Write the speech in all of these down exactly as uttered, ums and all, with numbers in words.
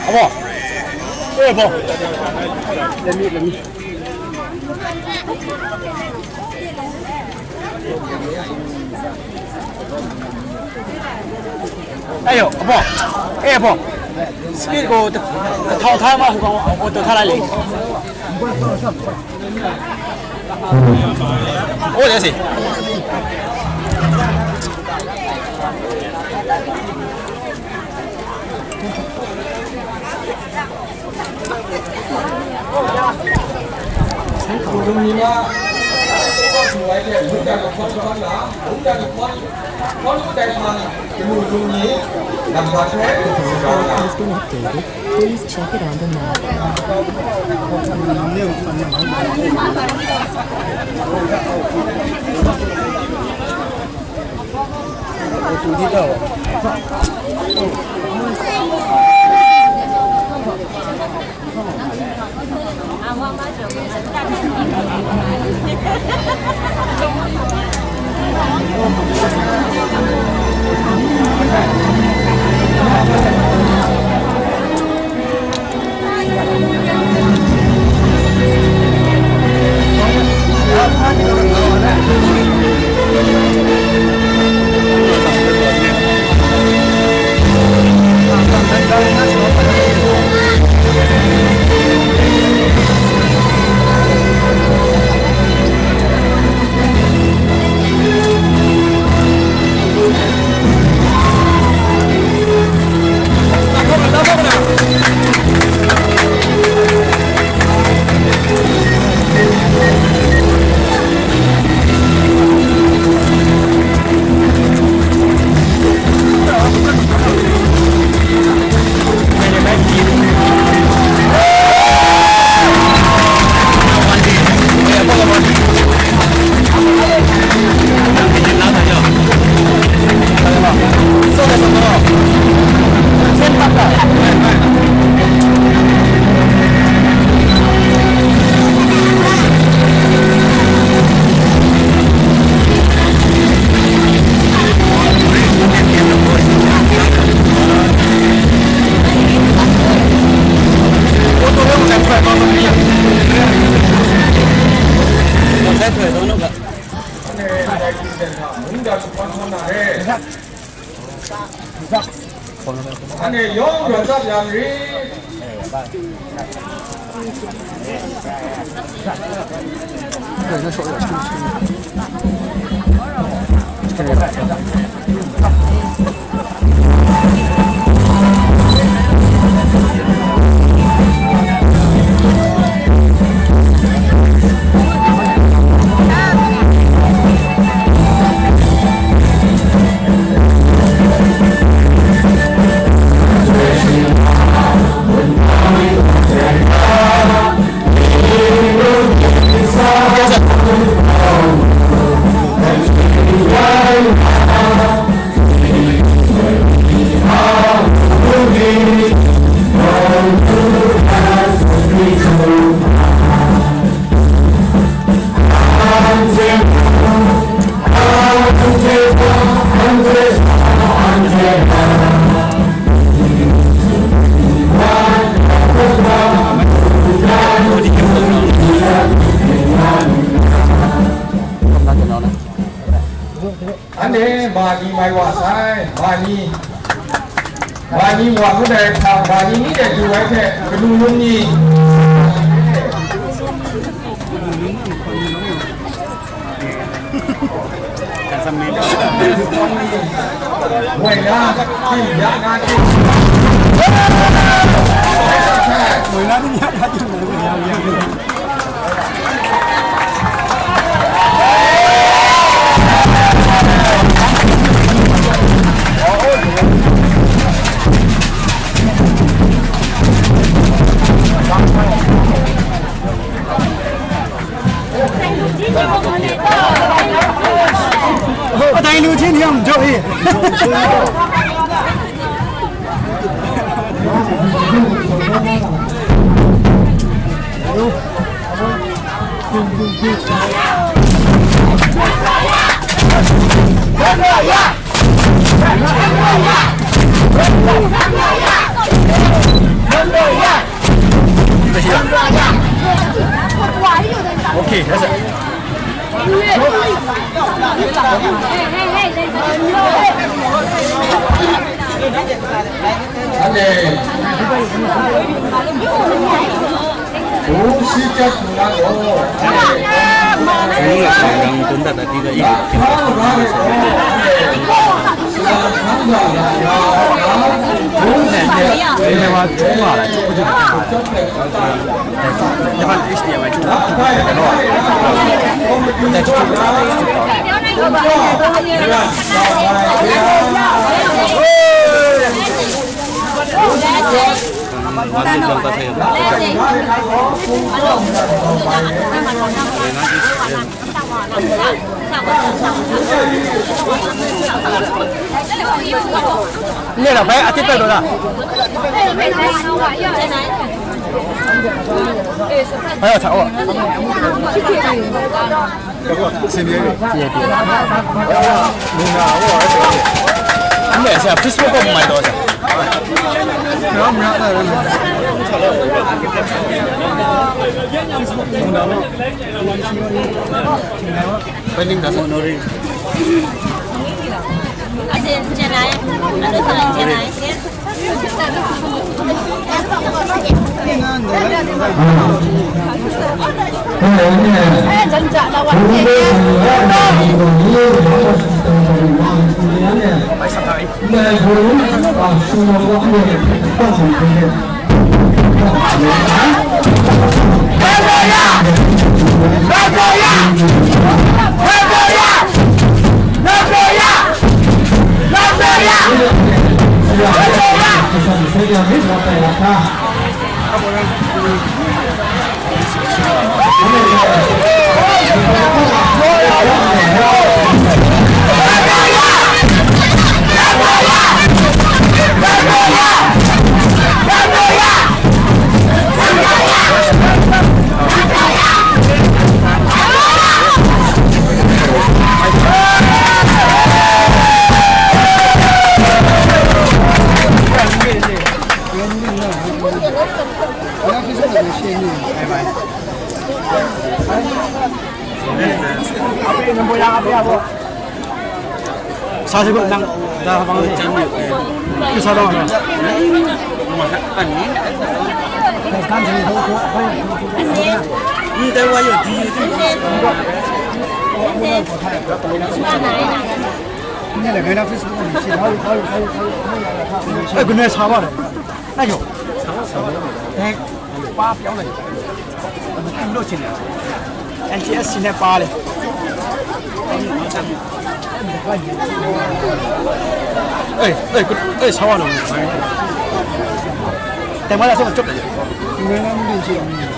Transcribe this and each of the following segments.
Abo. Eh, abo. Ayo, abo. Eh, abo. Speed ko, ka thau tha ma, ko, auto tha la le. Oh, ya sih. Please check it on the map. Ane yawng rawt tsap ya marit. Anhte ma ni mai wa sai, ma ni, ma ni wa ngut ai hta, ma ni ni de du ai hte, kanu lung ni? Woi na, tim ya na, tim. Woi na, tim ya na, tim. Okay, that's it. Nera bai ati ta dona. Ayo ta o. Ane sa Facebook ko mai to sa. Pending da sa. Asin chenai, anu sa chenai. Sa si nang da bang si. Ki sa dong. Ni le gana Facebook ni si. Ai, guna sa ba le. Ai yo. Eh, pa pyong le. Lo chin le. N T S C နဲ့ပါလေ။ အေး အေး အေး ဆောင်းရအောင်။ တင်ပါလား ဆုံးချုပ်တယ်။ ငါလည်းမသိချင်ဘူး။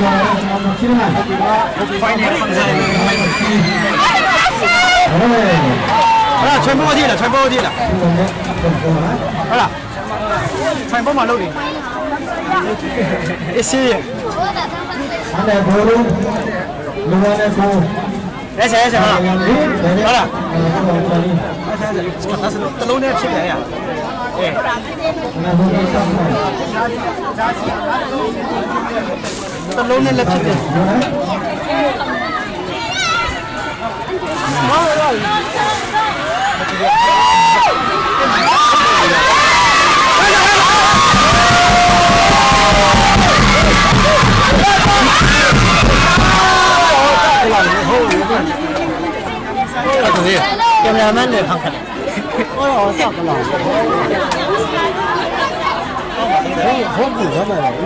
ဟဲ့ ဟဲ့ ဟဲ့ ဟဲ့ ဆိုင်ဘုတ်မှာလုပ်နေ။ အေးဆေးရဲ့။ အဲ့ဒါဘိုးလုံး လူဝါနဲ့ကို ရဲဆရာ ရဲဆရာ ဟုတ်လား။ ဟုတ်လား။ ဟုတ်ပါဘူး။ တစ်လုံးနဲ့ဖြစ်တယ်ရ။ အဲ။ တစ်လုံးနဲ့လည်းဖြစ်တယ်။ ကင်မရာမန်နဲ့ဖန်ခတ်တယ်။ ဟောတော့စကလာ။ ဟုတ်ဟုတ်ပြီ ဟုတ်ပါလား။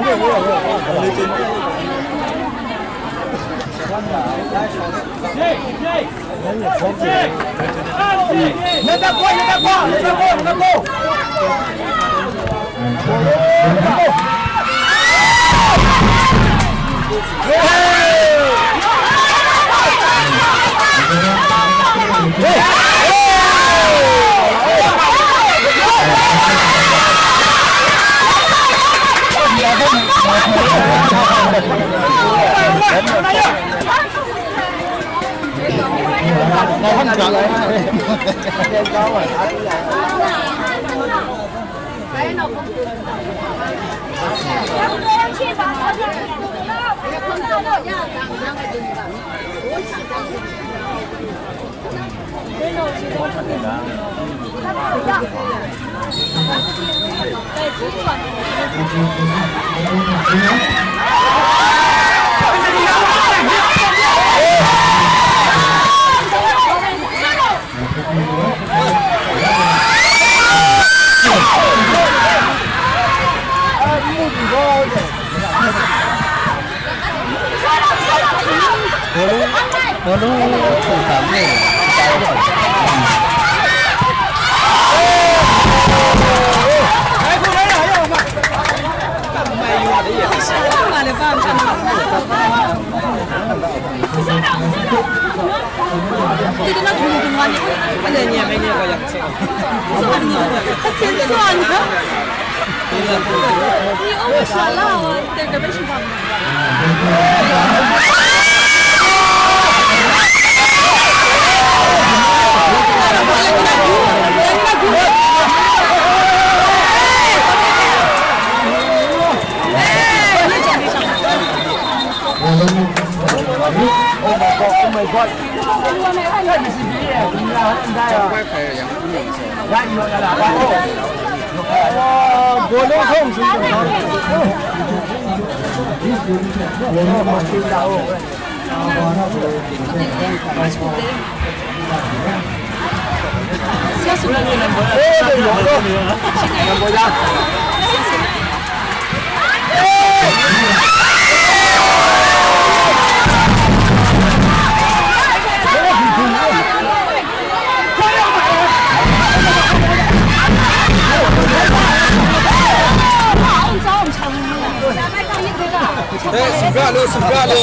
Sumga lo, sumga lo.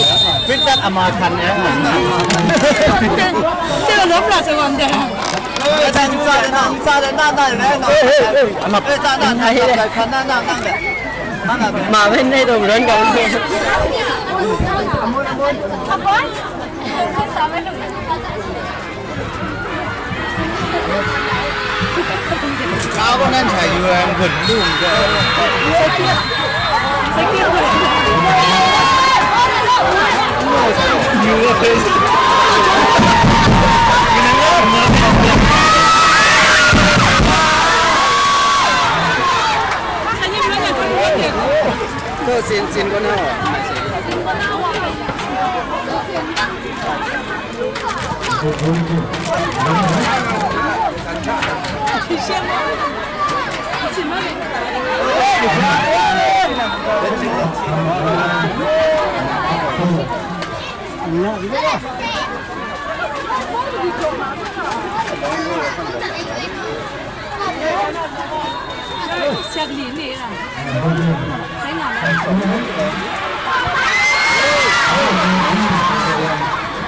Pintat ama kan ya. Sila lom la sa wang da. Ama. Ma ben ne dong ran ka.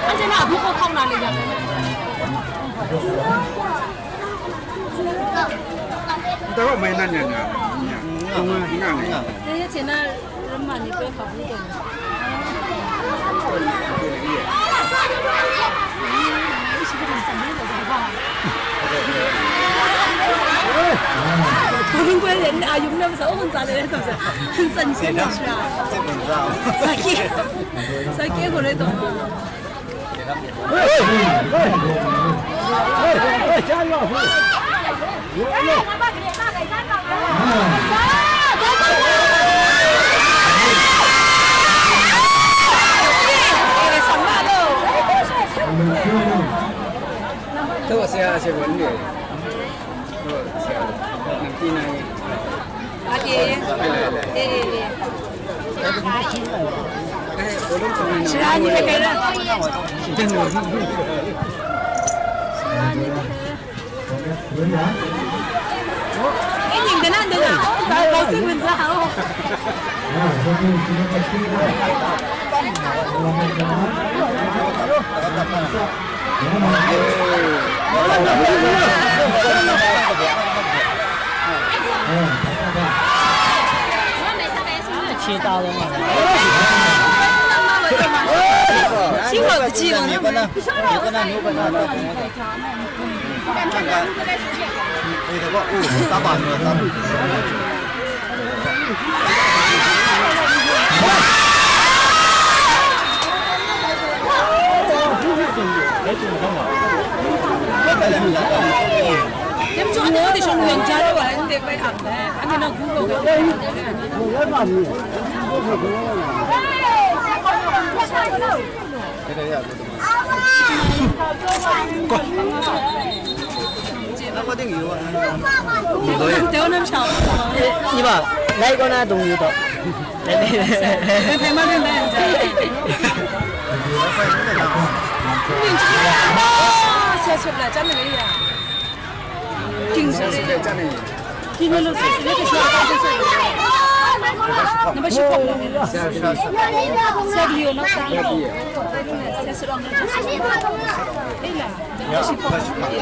Anhte na abu hkawhkam na le yang. Nta gaw mai nan yan nga, nga, nga, nga. Dai ya ce na ramma ni bai hkap ni dai. Hpa hpung bai yan a yum na masa o hkun tsa le dai hkap sa. San sen na sha. Sa kye. Sa kye ko le dai. 都是啊，是文的。都是啊，能听那个。 Ade. Eh, eh, eh. Shira ni kai ra. Shira ni kai ra. Eh, ning da nan da na. Ba, ba, sing wun za, oh. Ni ba, lai ko na dung yu to. Lai, lai, lai. Lai, lai, lai, lai. Number shi kong lo. Sa biyo na sa. Sa sirong na sa. Ei la. Number shi kong.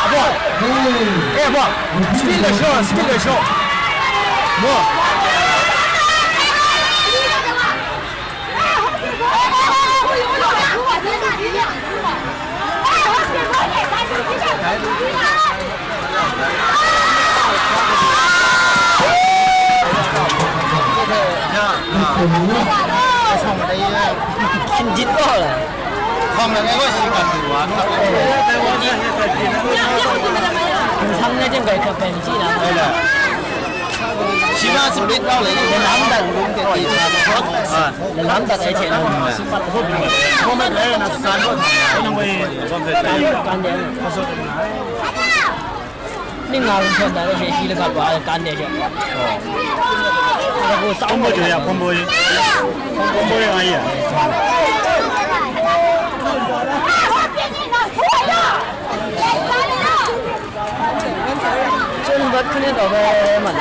Abo, eh, abo, speed lo show, speed lo show. Mo. Hkin jin gaw la. Hkawng langai gaw shi gat lu wa. Hkawng na jeng gai hkap pen ji na. Shi ma sempit kau lagi. Lam dat. Lam dat ai hte nang. Kan de. Ning nga lung htawn dan hte shi lagap wa ai kan de hte. Hkawm boi jaw ya, hkawm boi. Hkawm boi ai ya. Chyum bat hkun e taw bai man.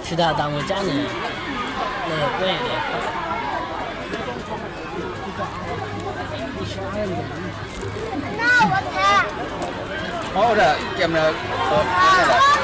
Shada dang wa chang ni, le kwen le. Oh, da, camera, oh, camera.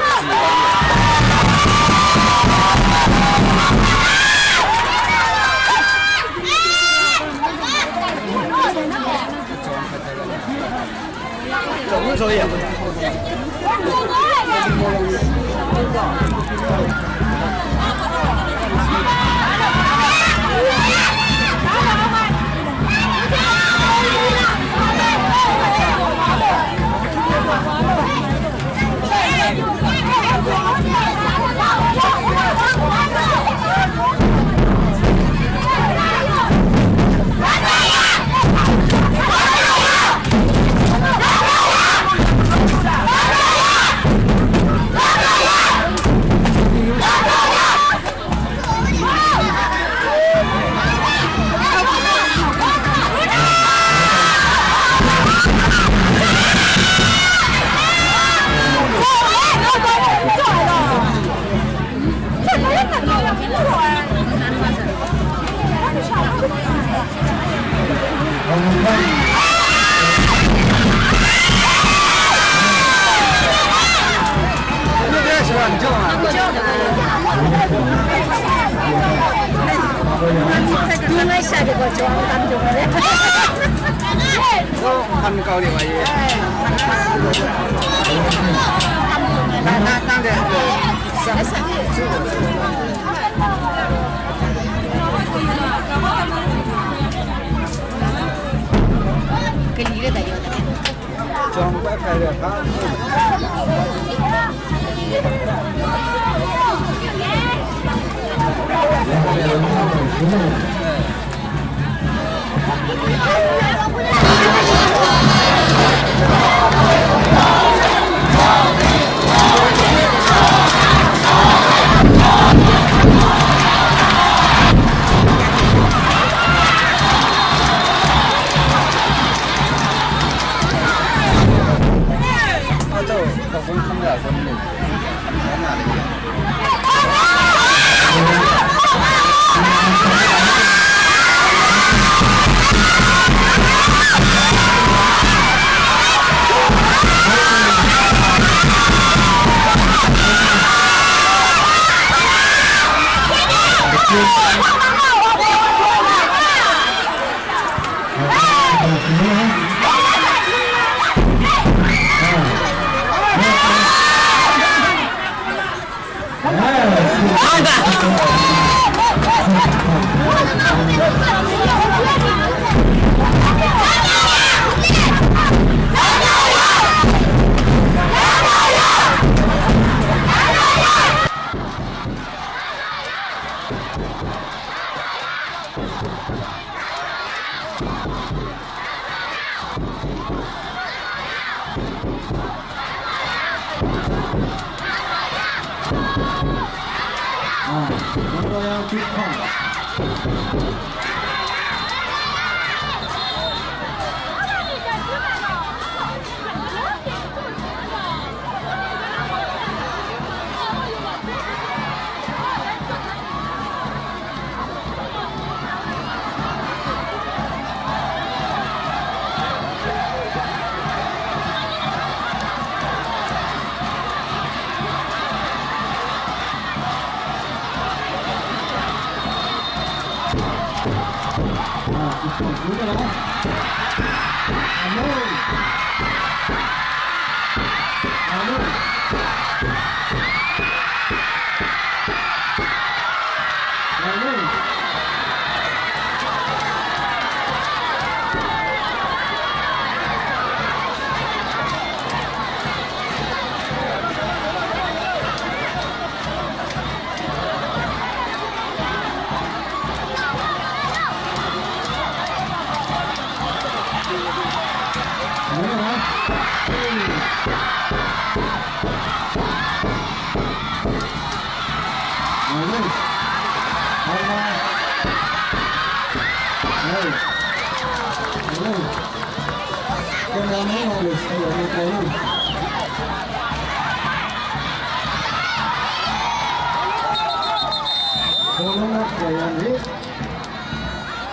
Bawlung na hkrai yan rit.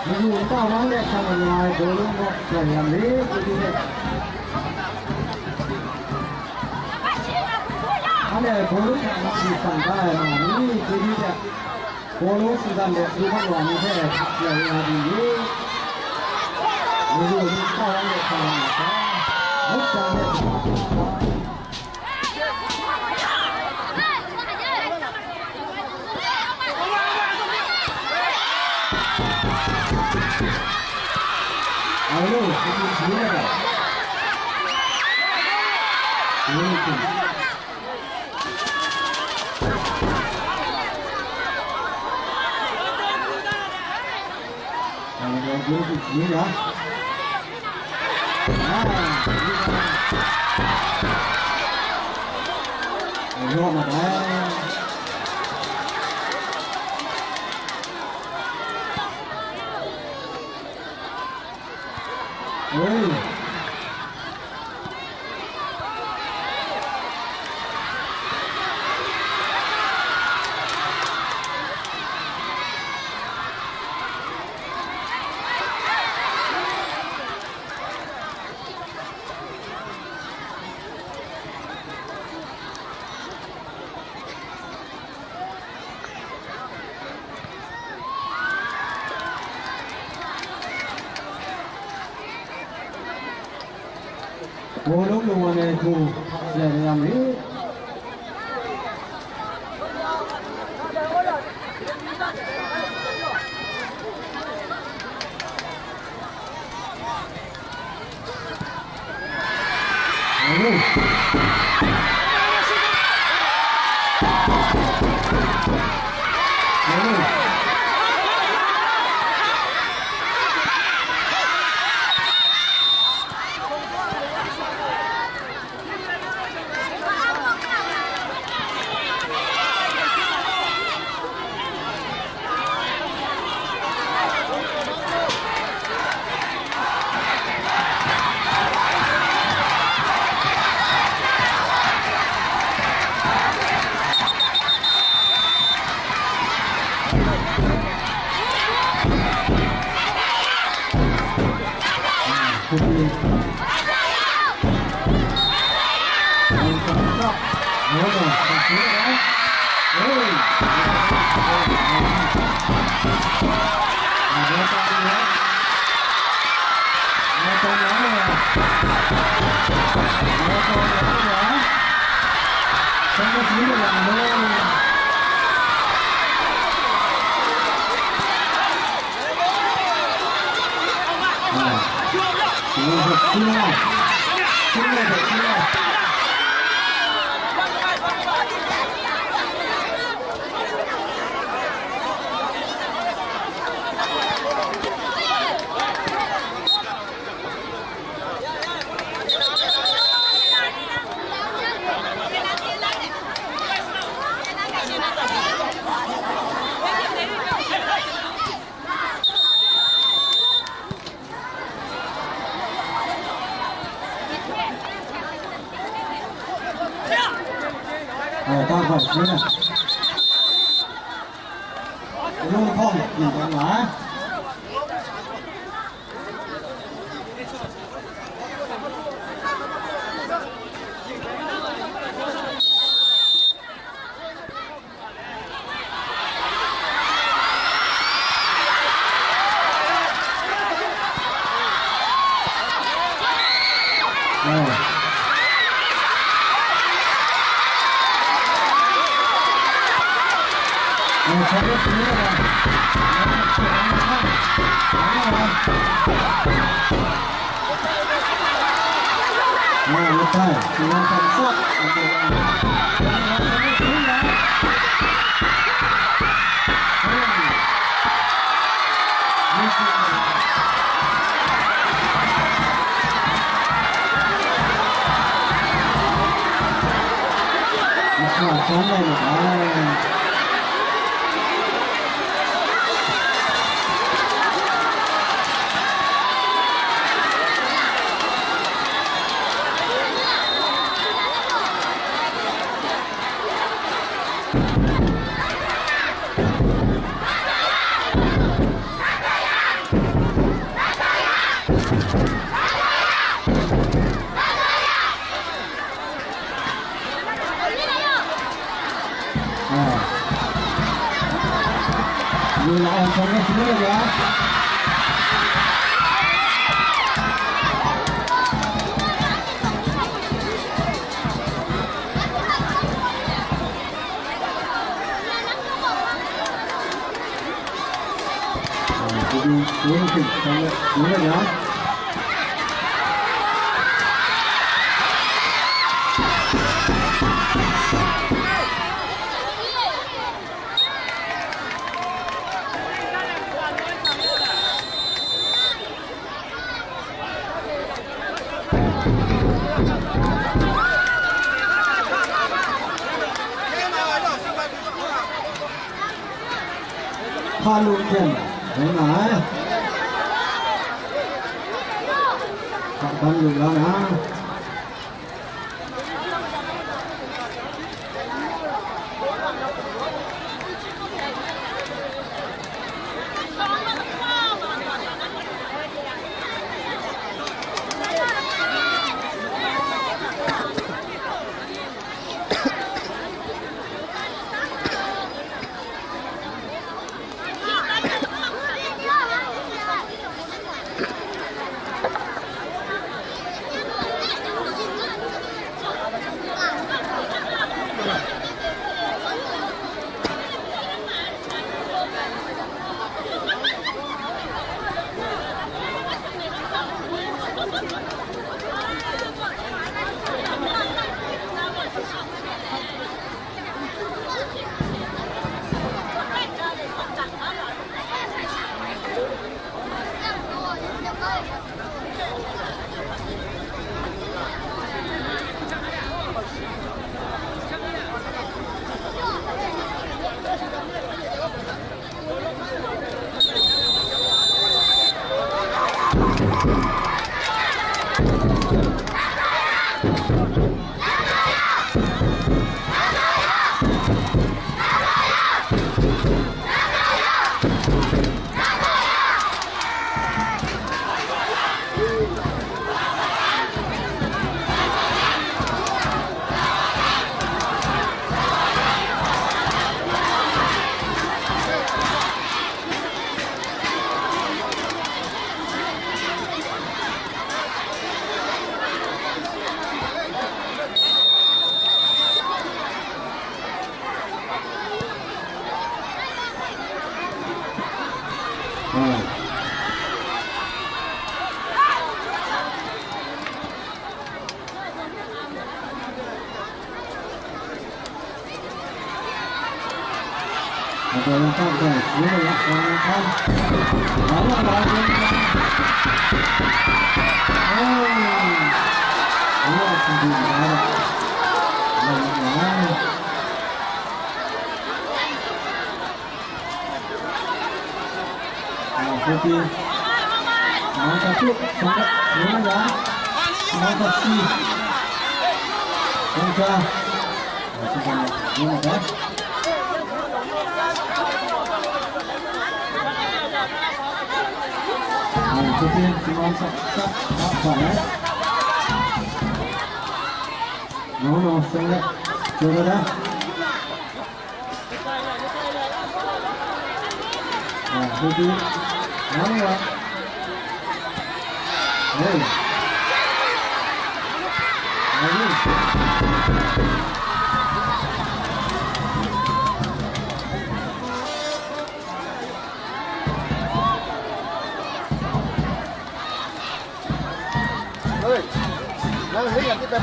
Madu nta wang de hkang ai bawlung na hkrai yan rit. Anhte bawlung hta na hkri san da ai nga ni? Chyeju hte bawlung shinggan de du mat wa ni hpe hkak ya nga di yu. Madu nta wang de hkang ai nga sa. Muk jang de Bawlung lung wan ai hku, hkak shalai mayam rit. Hpa lu hten rai nga ai. Hpa ban lu la na. Hey,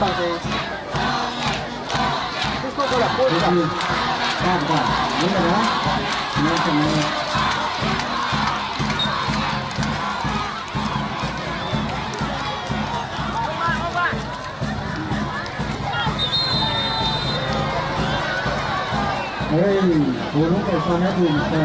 burung kaisa na tu masa.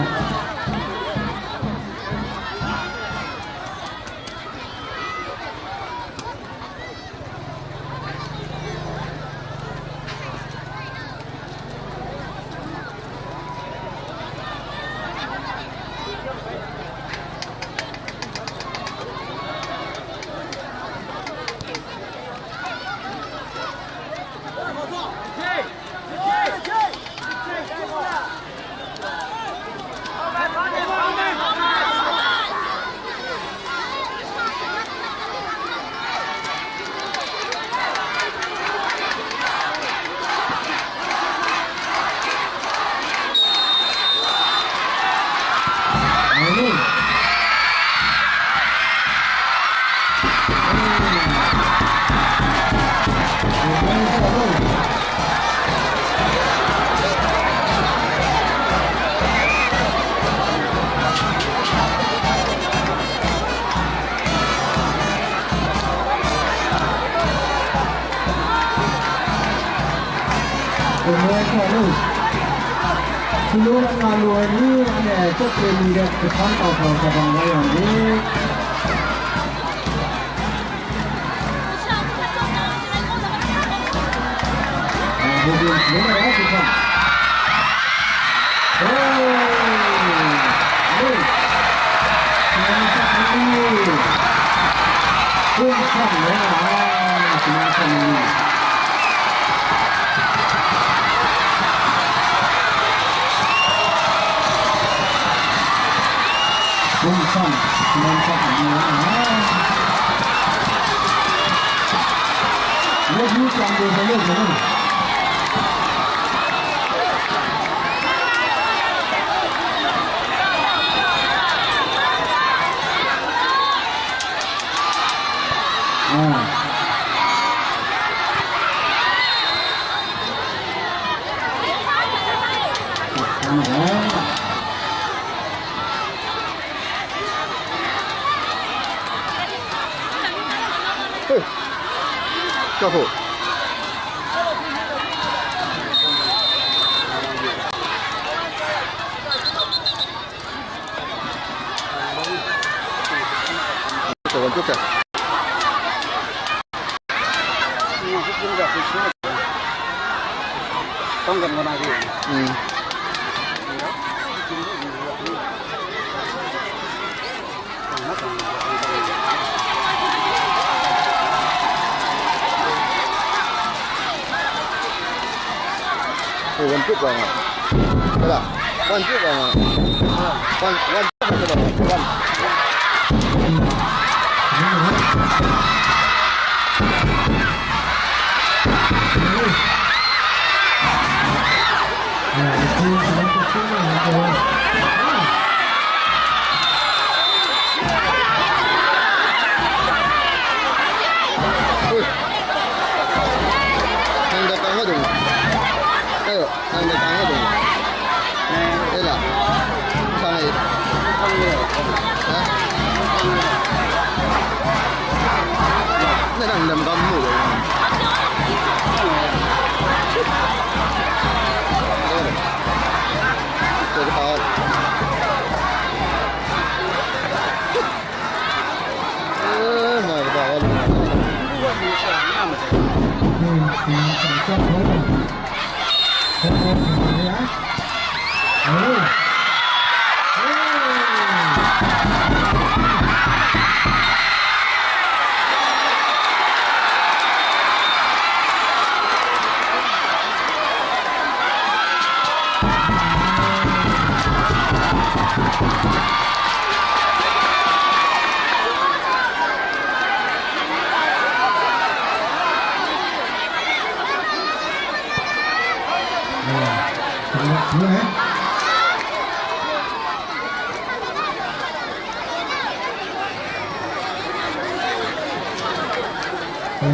Salu na nga lu ai ni, anhte chyet chye mi de, jahpan kau hkau sa bang la yang ni. Bungsan, bungsan, bungsan, bungsan. Laju chang de, laju chang de. Ah. Hey. Careful. Oh, one put wrong. Hala, one put wrong. One, one put wrong. One. Ui. Nang da kang nga dung. Ayo, nang da kang nga dung. Eh la. Kang e. Ha? Na nang lam kam mu le. Ko ka.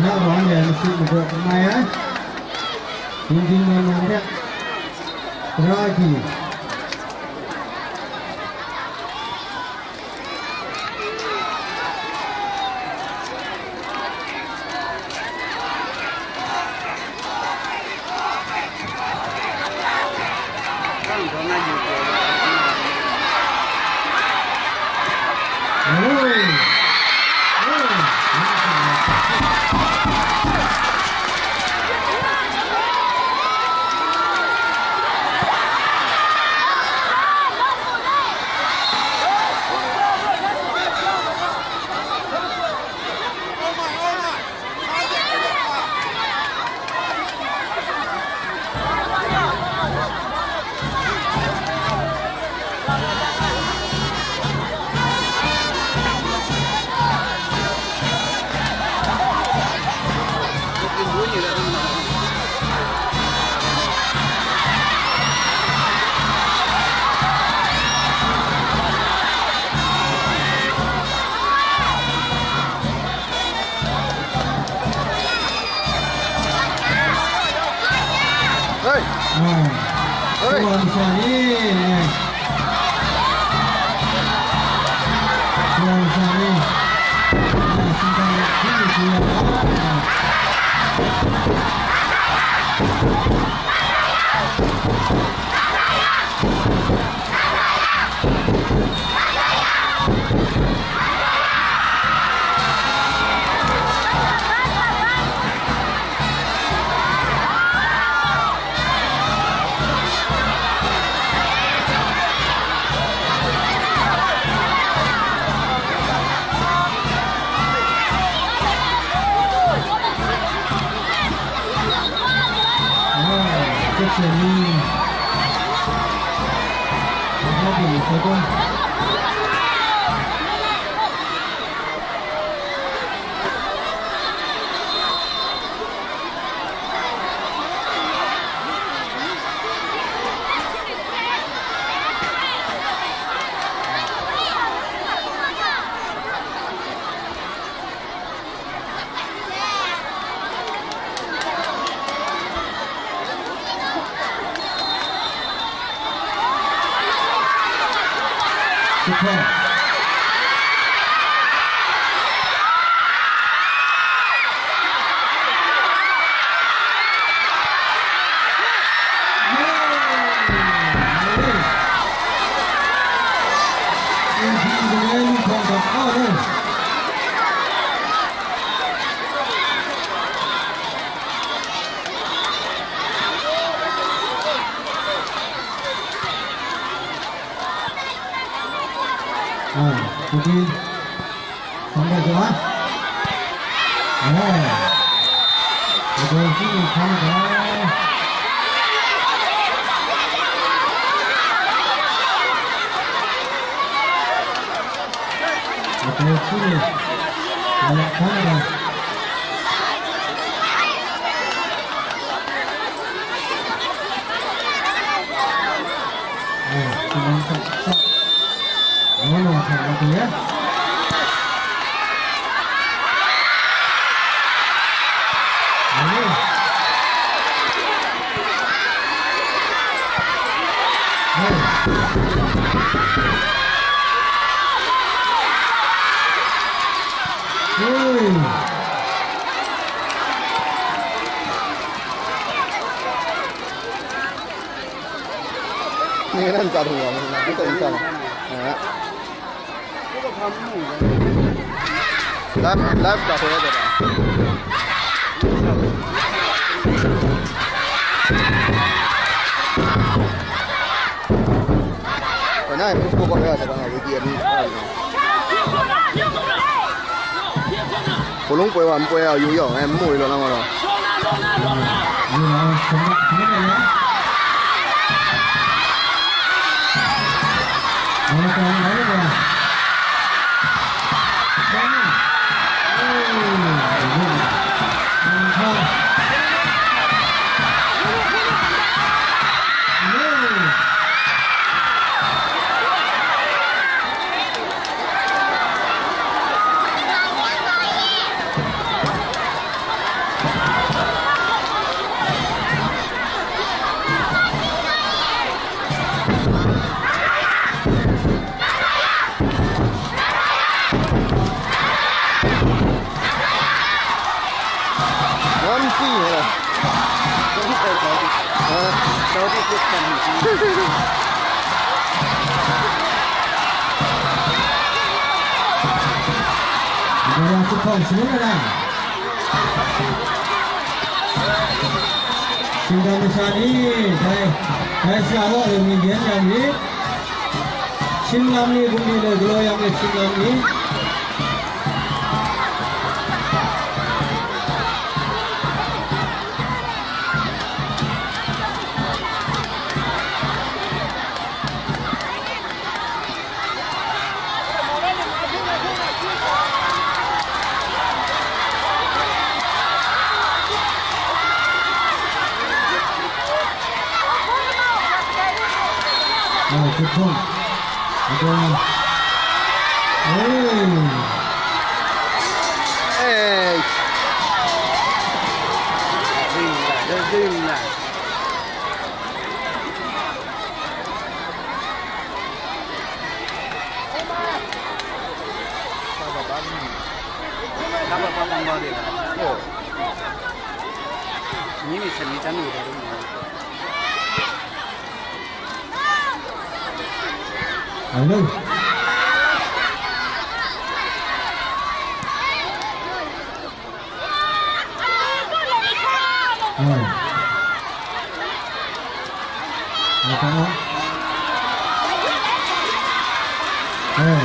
Na rawng ai masum majaw n mai ai. Dingding nawn nawn hte, tara agyi. Hey! Hey! Hey! Ni kan sa thung wa, ni kan sa. Live, live ka hoya jada. Kana ai Facebook ka hoya jada, wiki ani. Pulung poi wa, poi wa, yu yong, eh, mu lo na lo. Gaya kuhpawng shangun ai. Shinggan masha ni, dai, dai sha law e mi yan yang ni, shinglam ni, bungli le galaw yang e shinglam ni. Hey.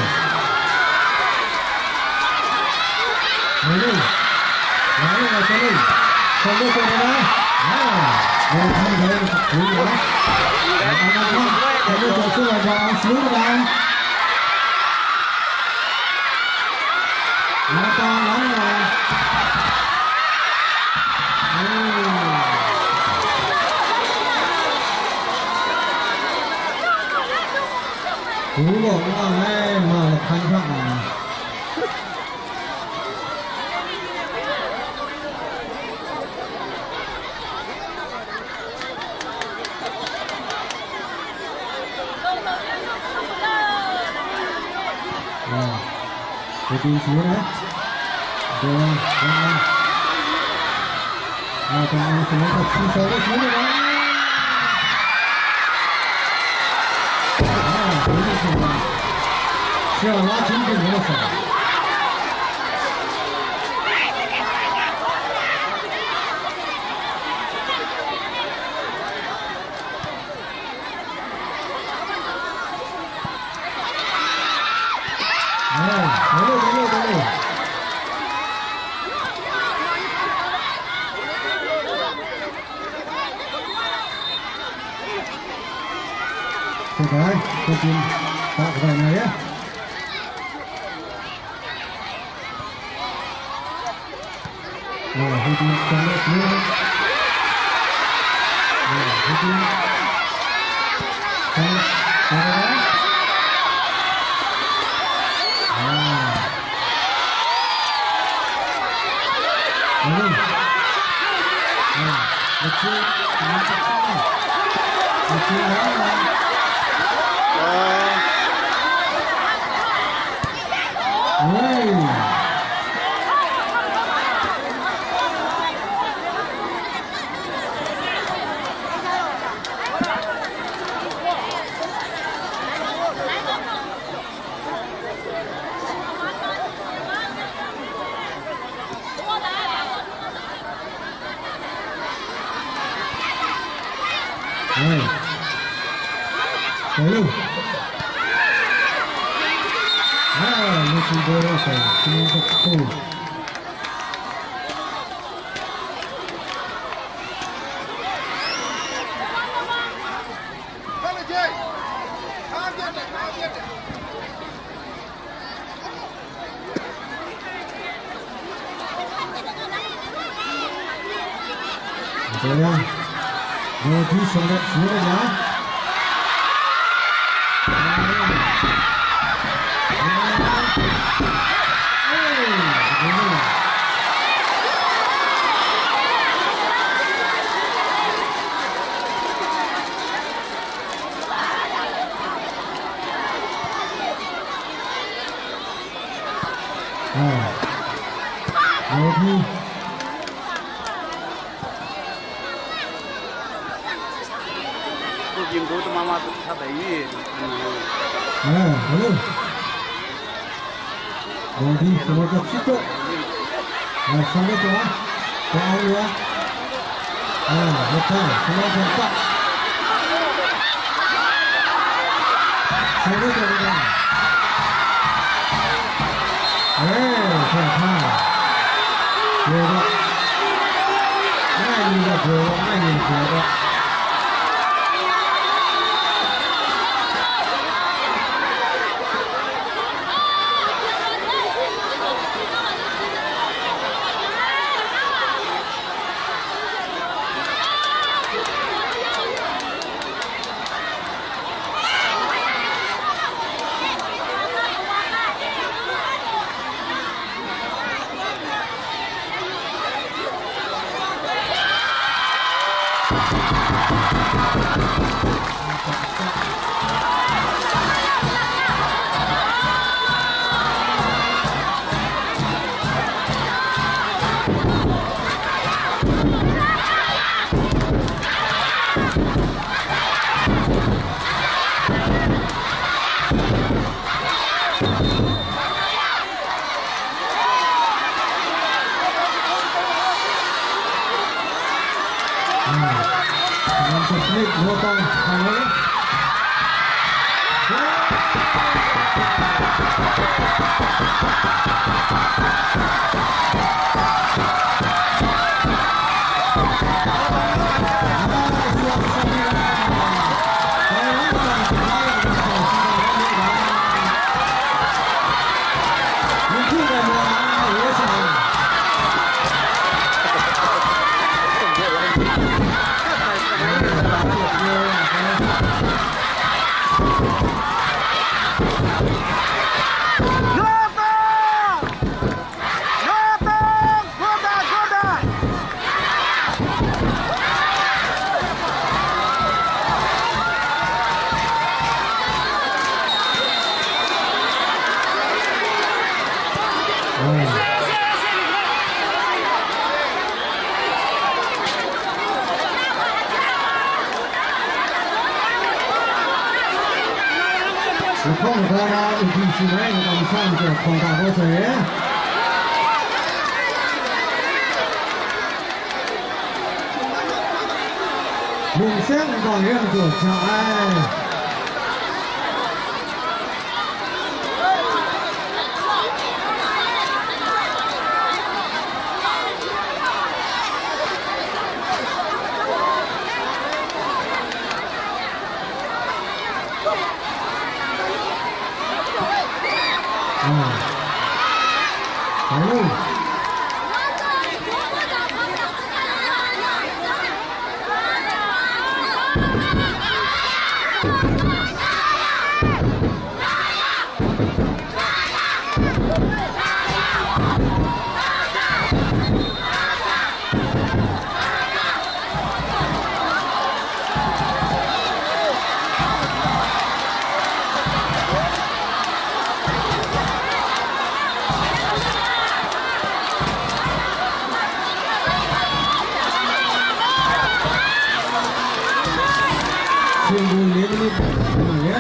Hello. Alo. Body, semua kat situ. Nah, semua tu, ah. Kau ya. Ah, betul. Semua tempat. Semua tempat. Eh, tempat. Dua. Nah, ini dah dua. Nah, ini dua. Lahkawng hkra na, N P C mai, N P C majaw hkawng hta kau sai e. Mung seng nbang e majaw ja ai. Singgu leng ni, ya.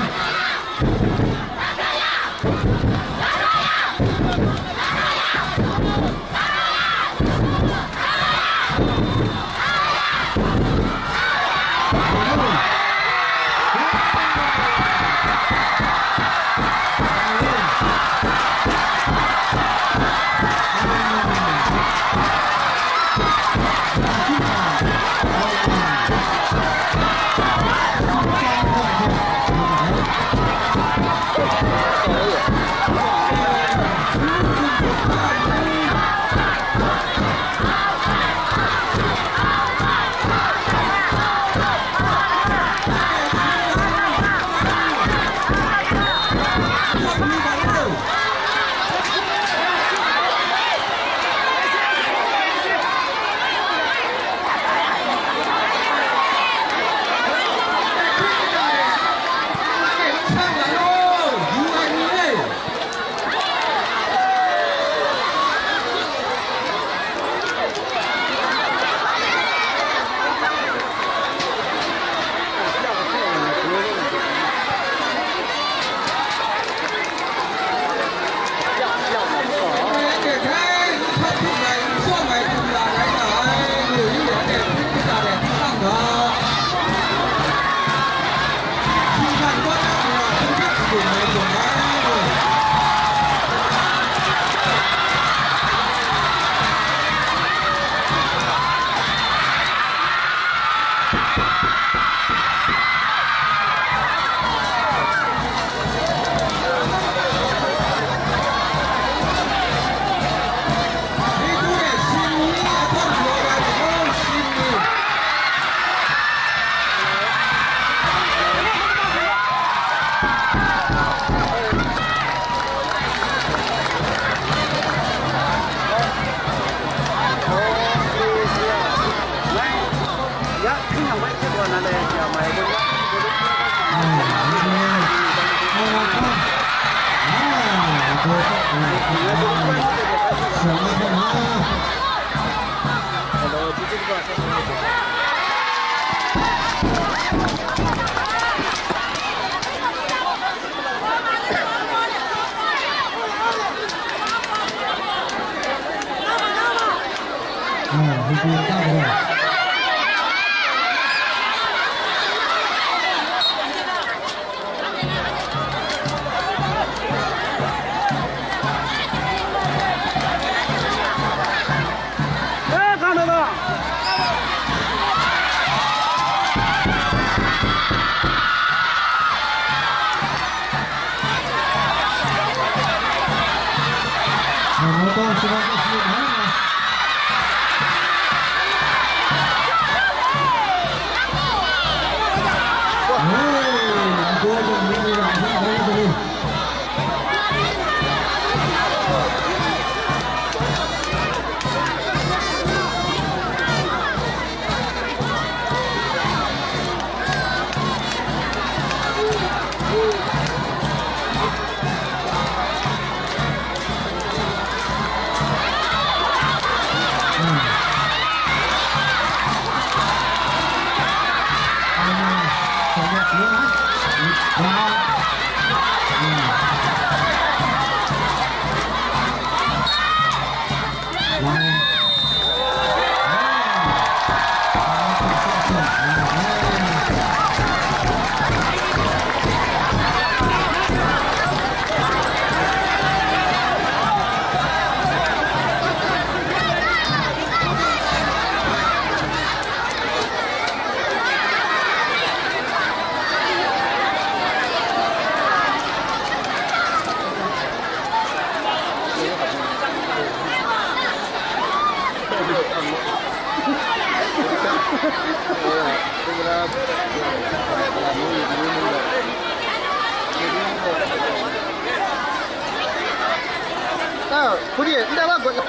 아, 우리 내가 뭐, 뭐,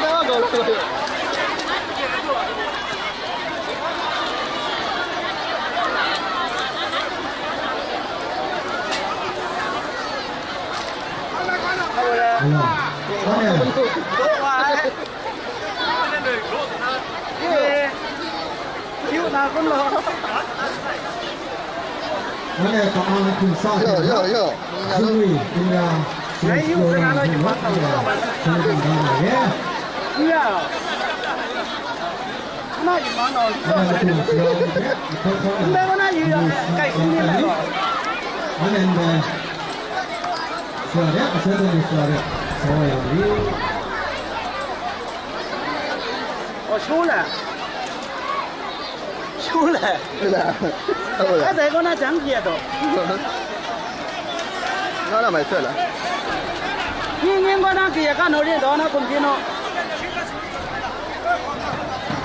내가 뭐, 뭐. Yo, yo, yo.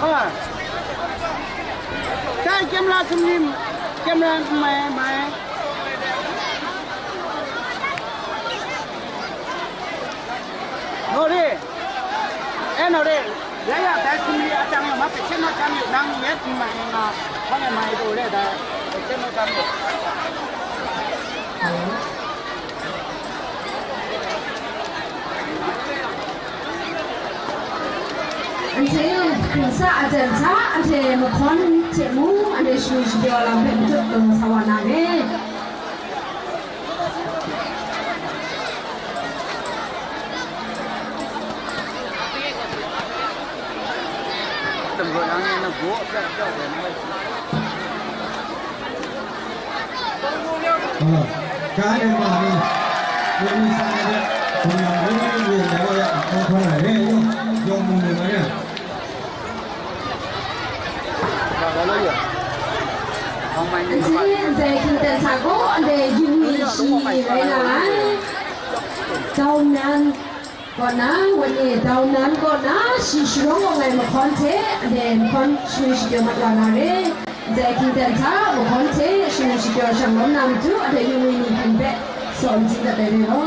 Ai, dai camera sumri, camera mai, mai. Nori, eh, Nori, ya, ya, dai sumri a jang ya, ma, pe chen na jang yu, nang yet mai nga, hpa ne mai do le, dai, pe chen na jang yu. Anhte Hkristu a jan hta, anhte mahkawn hte mung, anhte shani shapyaw lam hpe matut taw sa wa na re. Anhte ndai hkying ten hta gaw ndai yu mi shi rai nga ai. Dau nan kaw na, wan e dau nan kaw na, shi sharawng awng ai mahkawn hte, ndai mahkawn shani shapyaw mat wa na re. Ndai hkying ten hta mahkawn hte shani shapyaw shanglawm na matu, ndai yu mi ni hpyen hpe saw n tsing dat ai re law.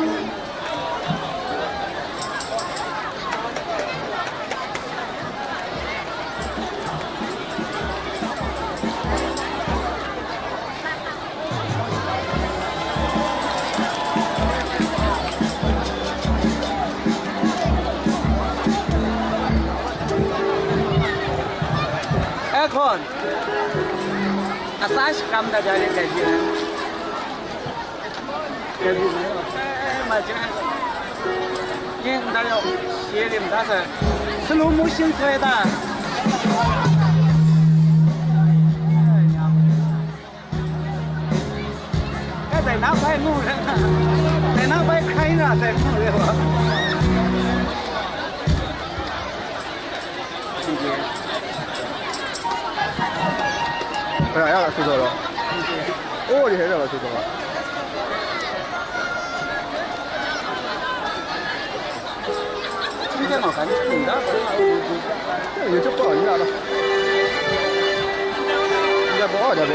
Sa shakram dat da rit dai ji na. Dai ji na. Eh, ma jing. Yin da yau. Xie lim da sa. Slow motion soi da. Eh, dai na bai mu le. Dai na bai hkrai na dai mu le wa. 哎呀，要老师走了。哦，你还要老师走了。今天嘛，反正挺大的。这也就不好意思了。应该不好点呗。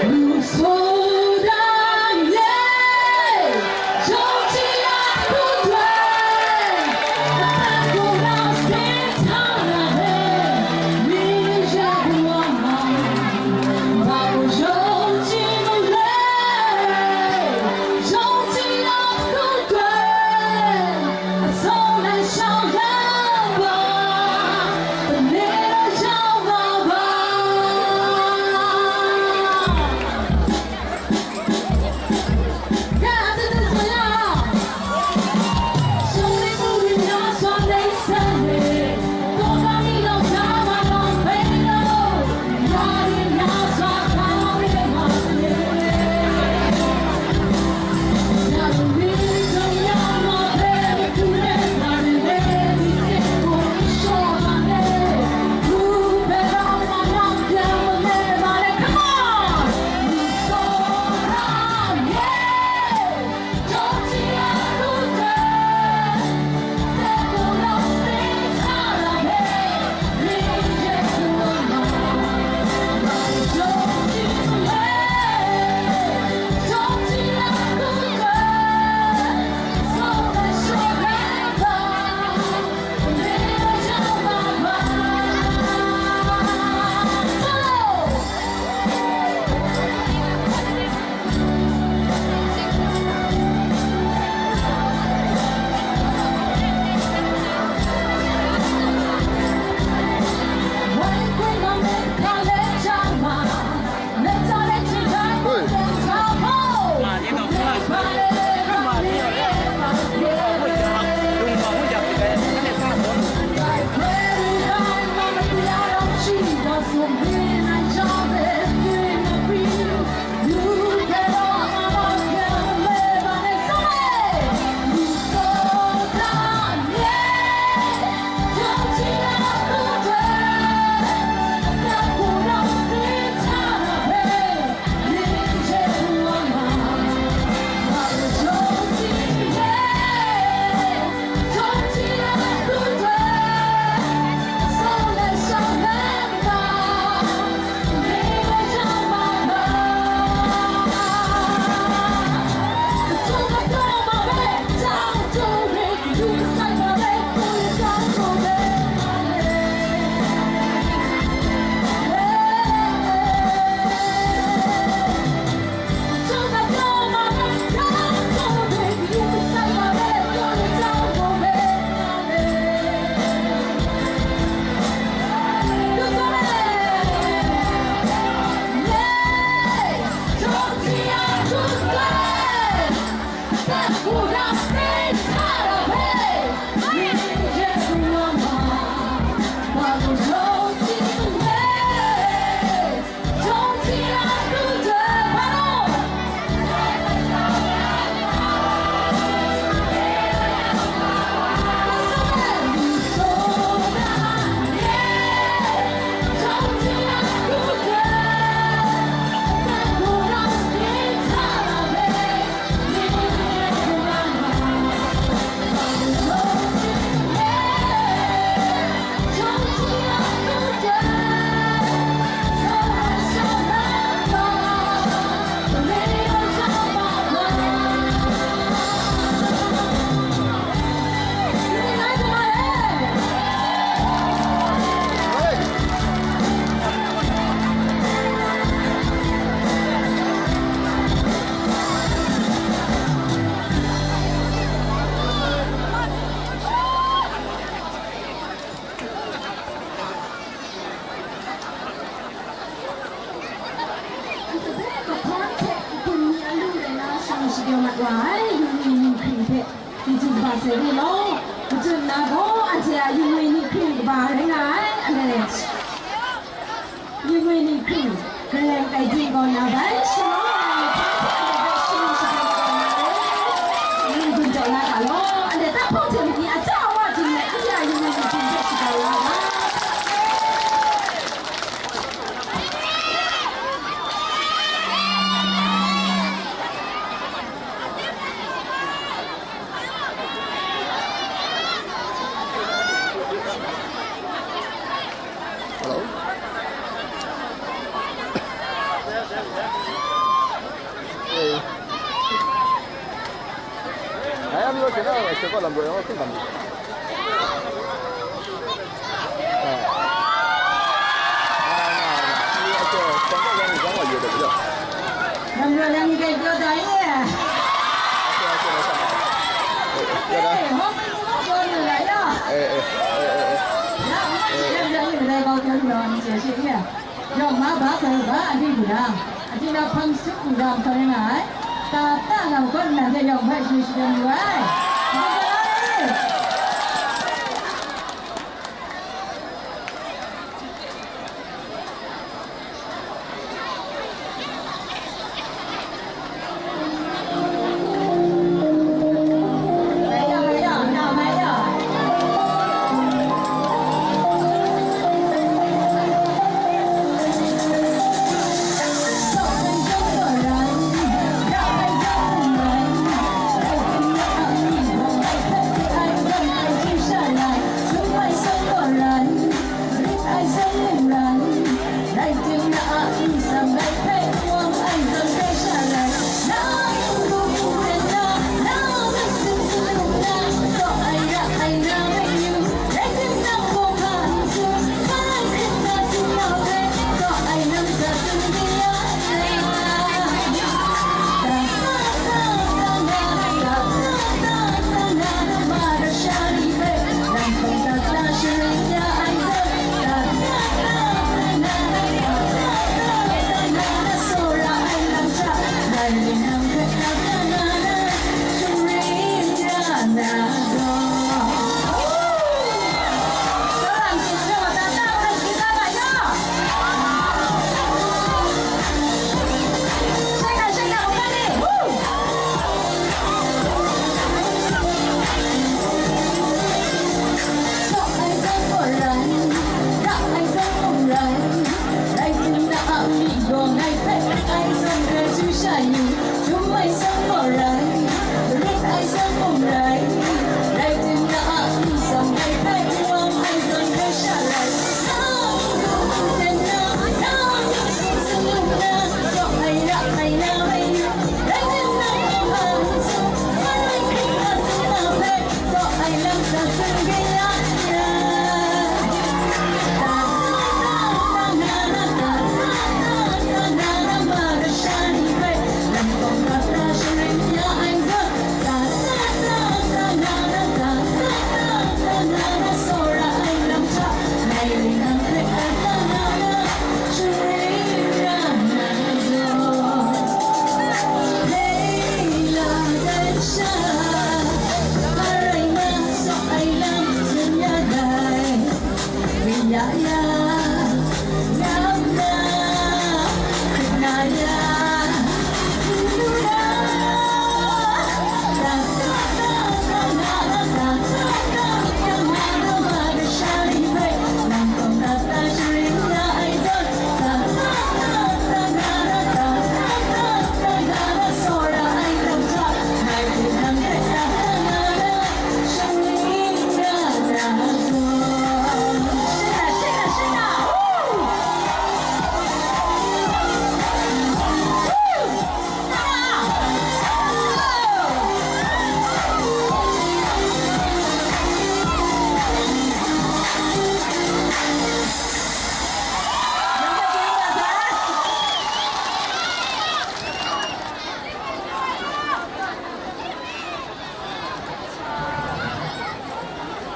Shadawn mat wa ai, yu ngwi ni hkring hpe, Yu jin kaba sai re law, kachun na gaw, anhte a yu ngwi ni hkring kaba rai nga ai, ale. Yu ngwi ni hkring, Karai Kasang ding gaw na bai, shalom, hpang hte anhte hpe sharin shagan kau na re. Ning gun jaw la ga law, anhte tahpawng hte mali a ja a wa jin let, anhte a yu ngwi ni hkring hpe shaga la ga. Hello? Hey. Ai, am lo sila, ai, sila lam lo yang, sila lam. Ah. Ah, na, na. Ni, okay, sila lam yang, yang, yang, yang. Lam lo yang ni kai pyo dai ye. Okay, okay, okay. Eh, ya dah. Eh, hong ni mo ko ni la ya. Eh, eh, eh, eh, eh. Ya, mo si lam yang ni dai bau pyo ni lo ni je shi ye. Yawng ma ba hkrai ba, a di bu dang, a di na hpang sut n dam hkrai nga ai, ta ta nga hkawt nnan hte yawng hpe shani shadum yu ai. Hkawt ai.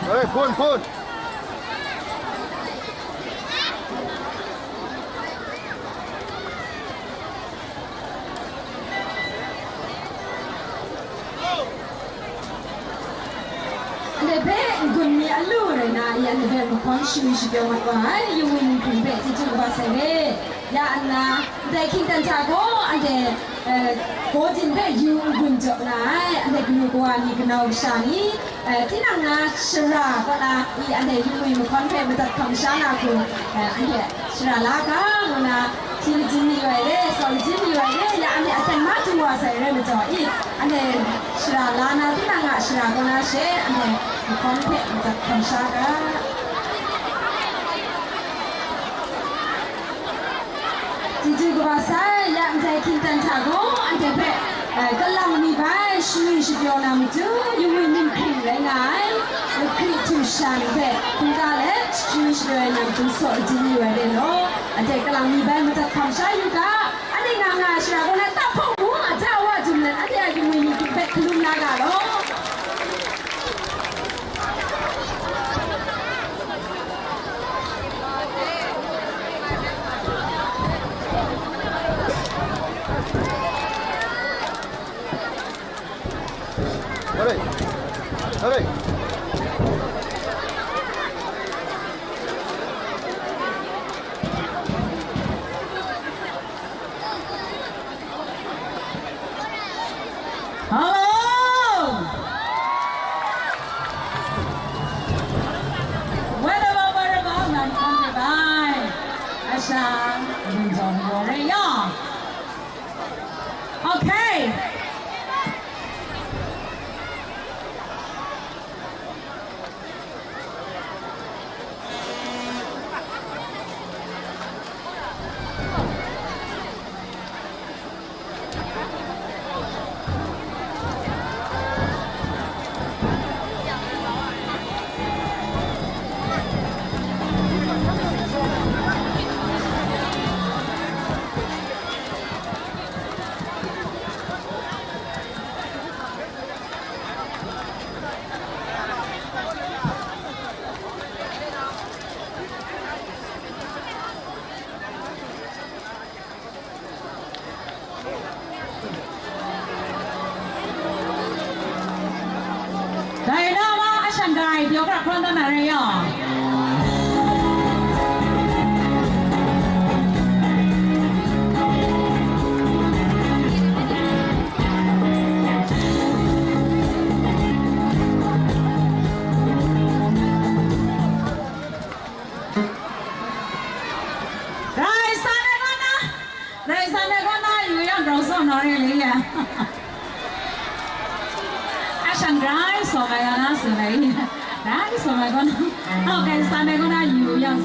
Hei, phone, phone. Anhte hpe n-gun mi a lu rai na, i anhte hpe mahkawn shingwi shapyaw mat wa ai, yu ngwi ninghpring hpe chyeju kaba sai re. Ya nna, ndai hkying dan hta gaw anhte, eh, Gawdin hpe yu n-gun jaw na ai, anhte kanu kawa ni, kanau kasha ni, eh, tinang na shara kaw na i anhte yu ngwi mahkawn hpe madat hkam sha na hku, eh, anhte shara la ga, ngu na, hpyi majin mayu ai re, saw majin mayu ai re, ya anhte aten na du wa sai rai majaw i, anhte shara la na, tinang a shara kaw na she, anhte mahkawn hpe madat hkam sha ga. Chyeju kaba sai, ya ndai hkying dan hta gaw, anhte hpe, eh, kalang mi bai shingwi shapyaw na matu, yu ngwi ninghpring rai nga ai, Hkristu shan hpe hkungga let shingwi shapyaw ai lam hpung saw majin mayu ai re law, anhte kalang mi bai madat hkam sha yu ga, anhte nga nga ai shara kaw na, tahpawng mung a ja wa jum let, anhte a yu ngwi ninghpring hpe hkalum la ga law. Alright. Alright. Hello! Wherever, wherever, nang hkawm de bai. Asha, Rinjawng Yawre, ya. Okay. Dai na ma, a shan dai, pyaw hkra hkawn tawn na re yaw. Rai sa ai kaw na, rai sa ai kaw na, yu yang grau sa na re le ya. A shan rai sa ai kaw na, sa ai. Rai sa ai kaw na. Okay, sa ai kaw na, yu yang.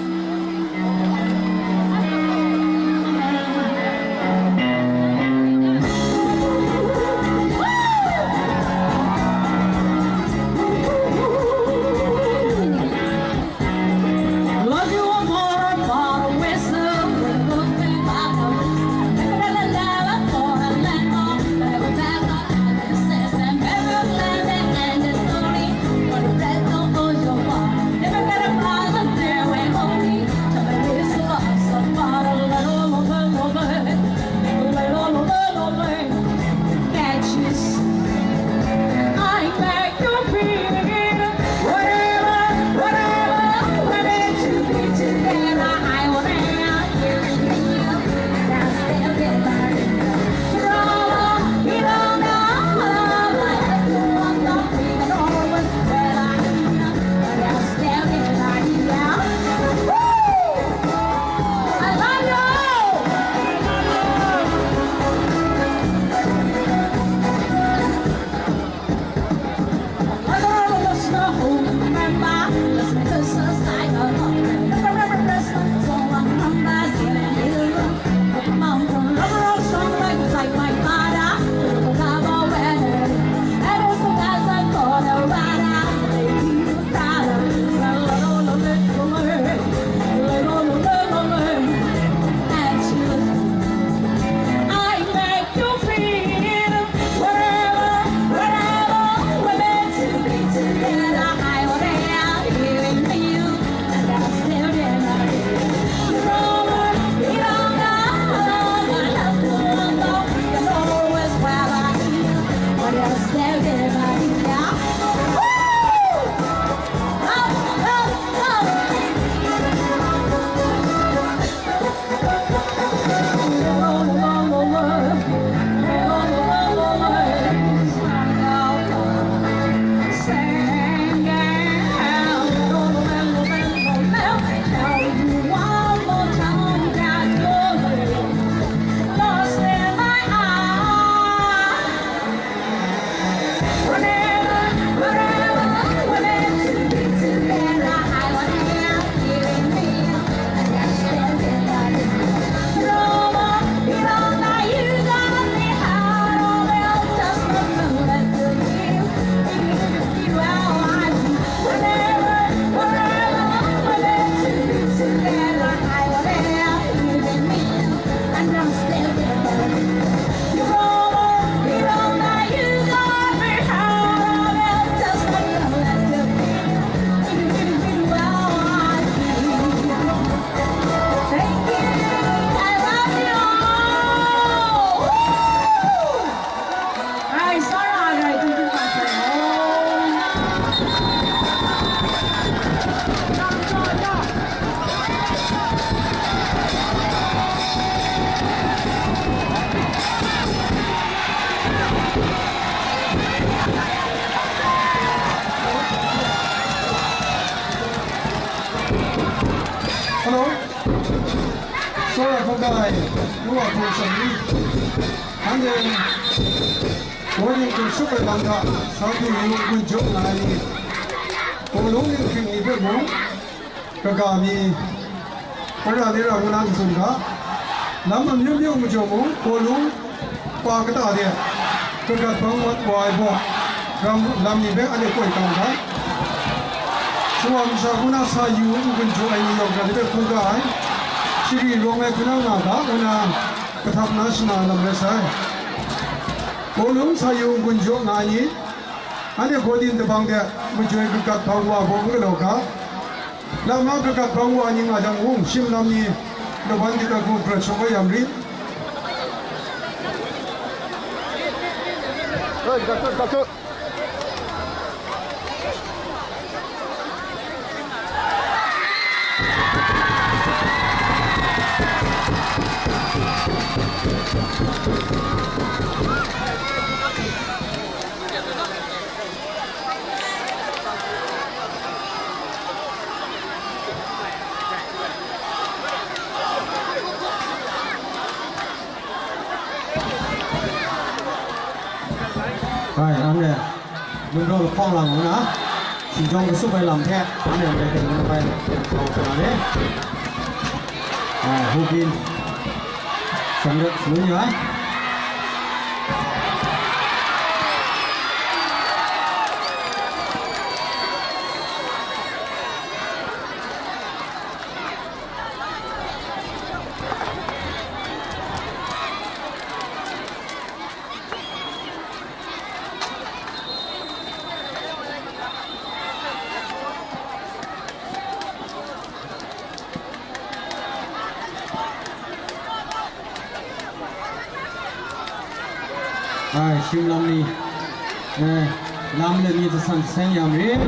Hello. Tsawra hkawhkam ai, nu wa hpung shawng ni, anhte Gawdin hkum tsup ai lam hta, sa du yu n-gun jaw nga ai ni, Paulung ni hkring ni hpe mung, kaga mi, Tara Nera ngu na n-tsun ga, lam amyu myu majaw mung, Paulung pa kata de, kagat bang wa ai baw, ram, lam ni hpe anhte koi kang ga. Shawa masha hku na sa yu n-gun jaw ai ni yawng hkra ni hpe hkungga ai, shari rawng ai hpunau nga ga, ngu na kahtap na shana lam rai sai. Paulung sa yu n-gun jaw nga ai ni, anhte Gawdin tabang de majoi kagat bang wa baw n galaw ga, Lama kagat bang wa ni nga jang mung, shim lam ni laban di ai hku prat shawng ai yam rit. Hai, anhte, num rau lahkawng lang ngu na, shingtawng kasup ai lam hte, anhte ndai hte ngu na bai, sa wa sa na le. Hai, Hubin, shawng ret shangun ya ai. Ai, shim lam ni, eh, lam le mi jasang jaseng ya marit.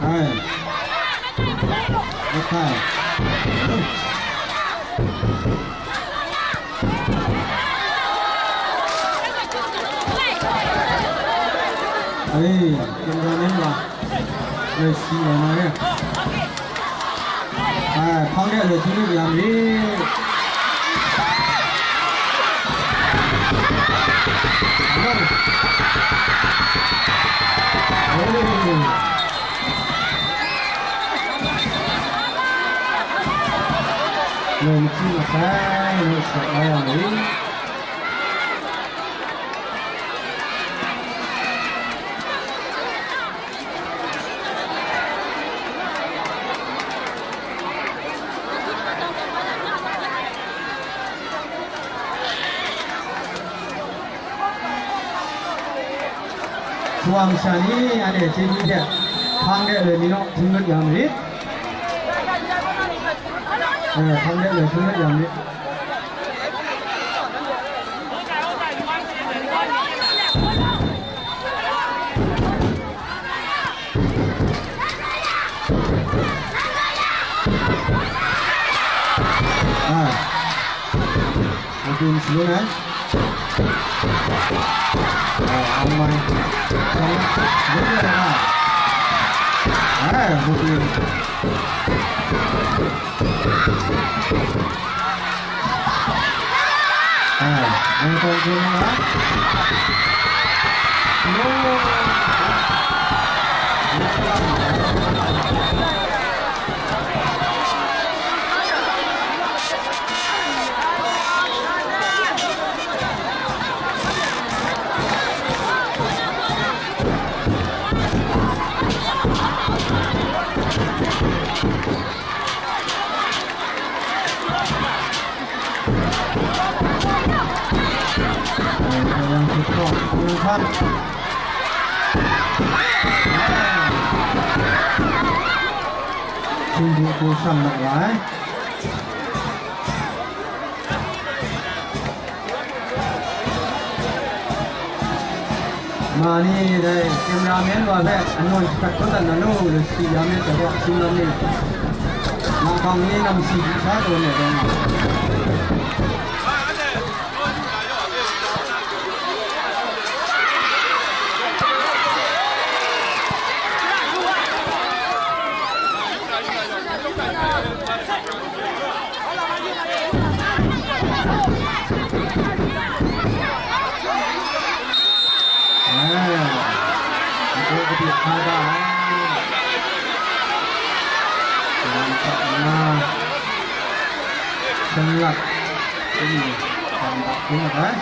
Ai. Makai. Ai, kin ga nen wa. Ai, si wa na re. Ai, hpang de le hti lu ya mi. Ai. Lawm hti masai, ngai hkrat la yang gaw. Shawa masha ni, anhte chyeju hte hpang de loi mi naw, hpring lut ya marit. Eh, hpang de loi hpring lut ya marit. Ah. Hubin shalun ai. Ah, ang mai. Shalun ai. Ah, Hubin. Ah, ang tong kun na. Htingbu hku shang mat wa ai. Ma ni dai cameraman wa hpe anawn shakrat kau dat na nu, lu si ya myit dai gaw, singlam ni, nakang ni namsi hpyi sha tawn ai rai nga. Hpa da ai. Kalang hta nna, shanglak, hpung ni, hpang bak hpung ai.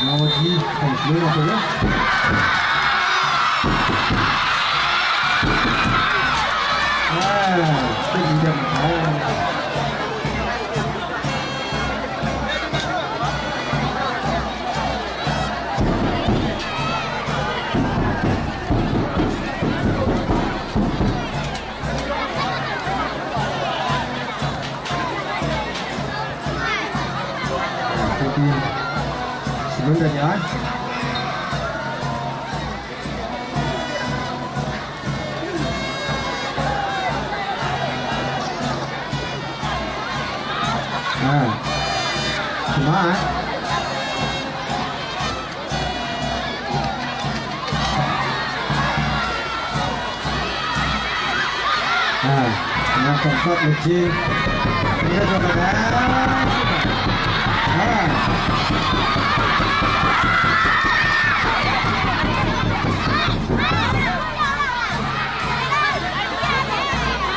Nawaji hkawng shaloi na hpe, ah, hpring n dep ai. Hkungpin shangun dat ya ai. Ah, shama ai. Ah, nga kawm kawt lut jing. Ni na jaw mat ai. Ah.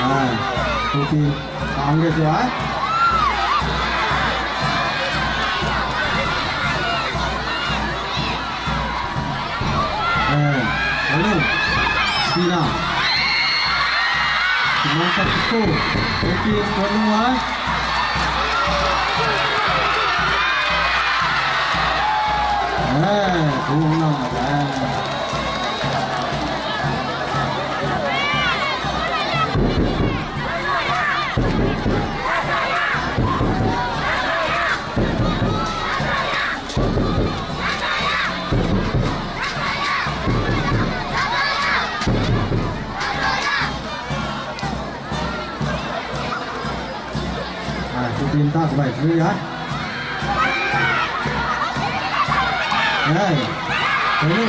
Ah, hkungpin. Ang de jaw ai. Eh, alo. Sina. Kumang sa ko. Oke, ko ai. Eh, ko nang ai. Ah, hkungpin ta kabai shaloi ya. Ai, dai ni.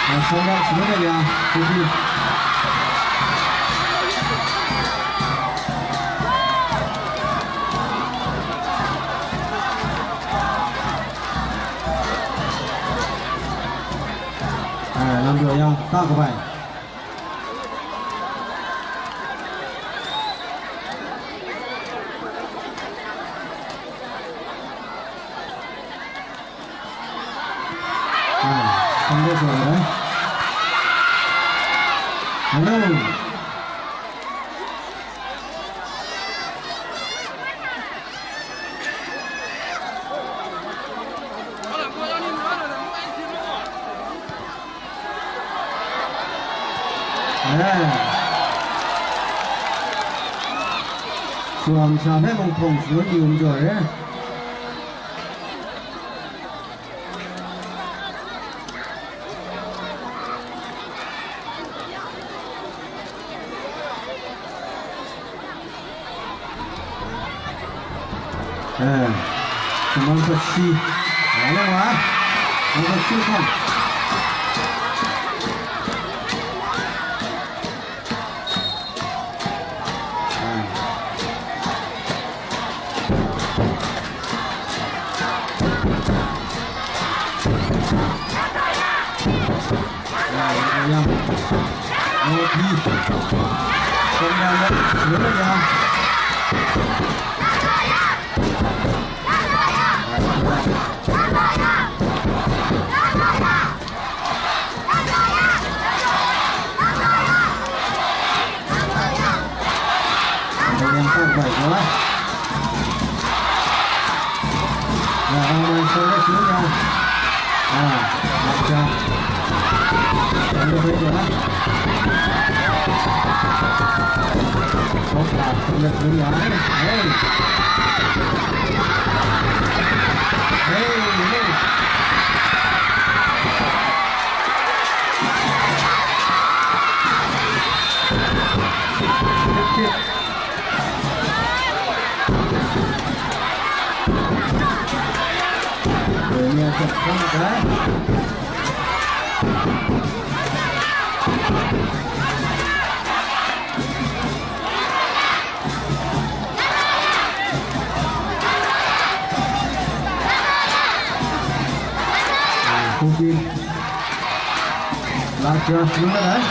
Ah, shawng rak shaloi na ya, hkungpin. Ai, lam jaw ya, ta kabai. Ah, Congress wa ai. Hello. Eh. Sua masha hpe mung hpawng shangun yu majaw re. Eh, sumang sakshi. Alang wa. Sumang sakshi kan. Eh. Ang mai sawng de sung yang. Ah, makja. Ang de bai jaw na. Kok la, sawng de sung yang. Hey. Hey, hey. Hip, hip. Hung tin. Last draft, you know that?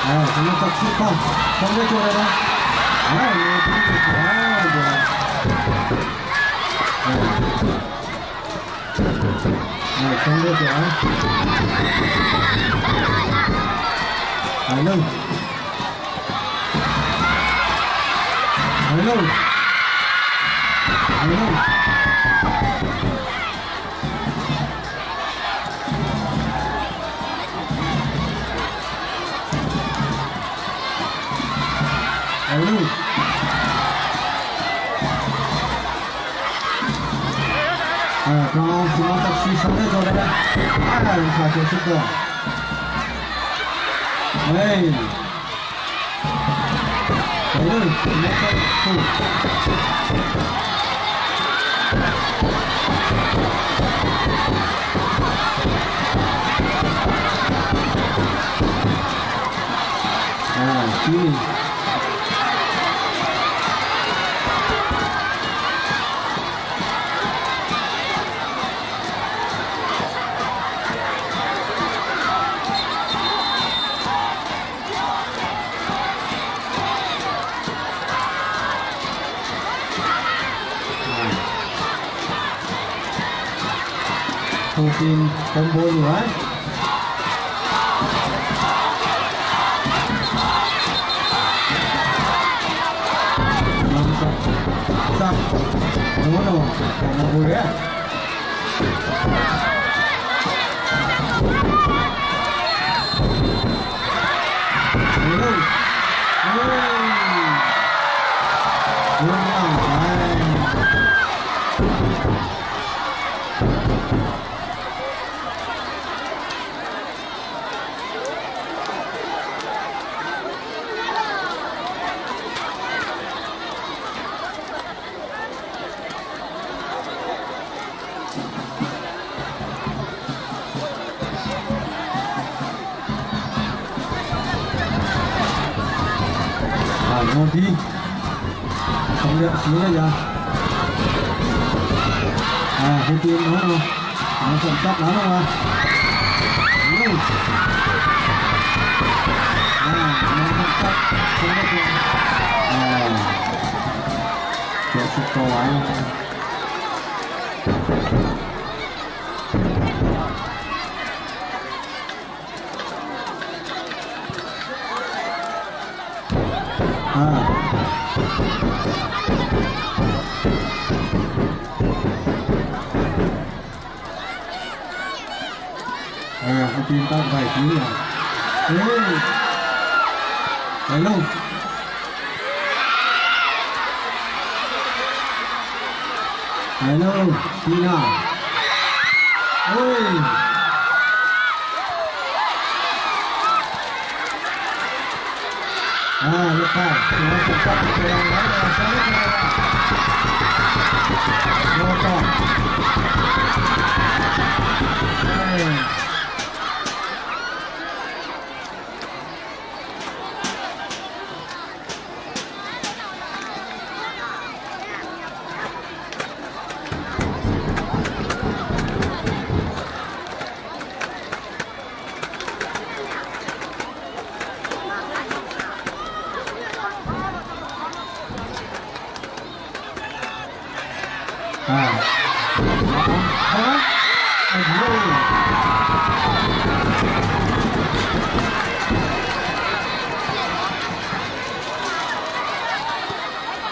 Ai, kamu tak sih kong. Kong dia cuba dah. Ai, ni tu tu. Ai, dia. Ai. Ai, kong dia cuba. Ai, no. Hello. Hello. Hello. Ah, kau semua saksi sana saudara. Ah, satu syukur. Hei. Ah, sini. Putin combo lu ai. Sak. Sak. No, no. Combo lu ya. Ah, no di. Không được, xuống đây giờ. À, hơi tiền nó rồi. Nó chậm chậm lắm không à? Ừ. À, nó chậm chậm. Không có tiền. À. Để sụp cầu à. À. À, thông tin tao phải chứ nhỉ? Ừ. Hello. Hello, Tina. Oi. Ah, lepas. Tina sukses. Tina sukses. Tina sukses. Oi.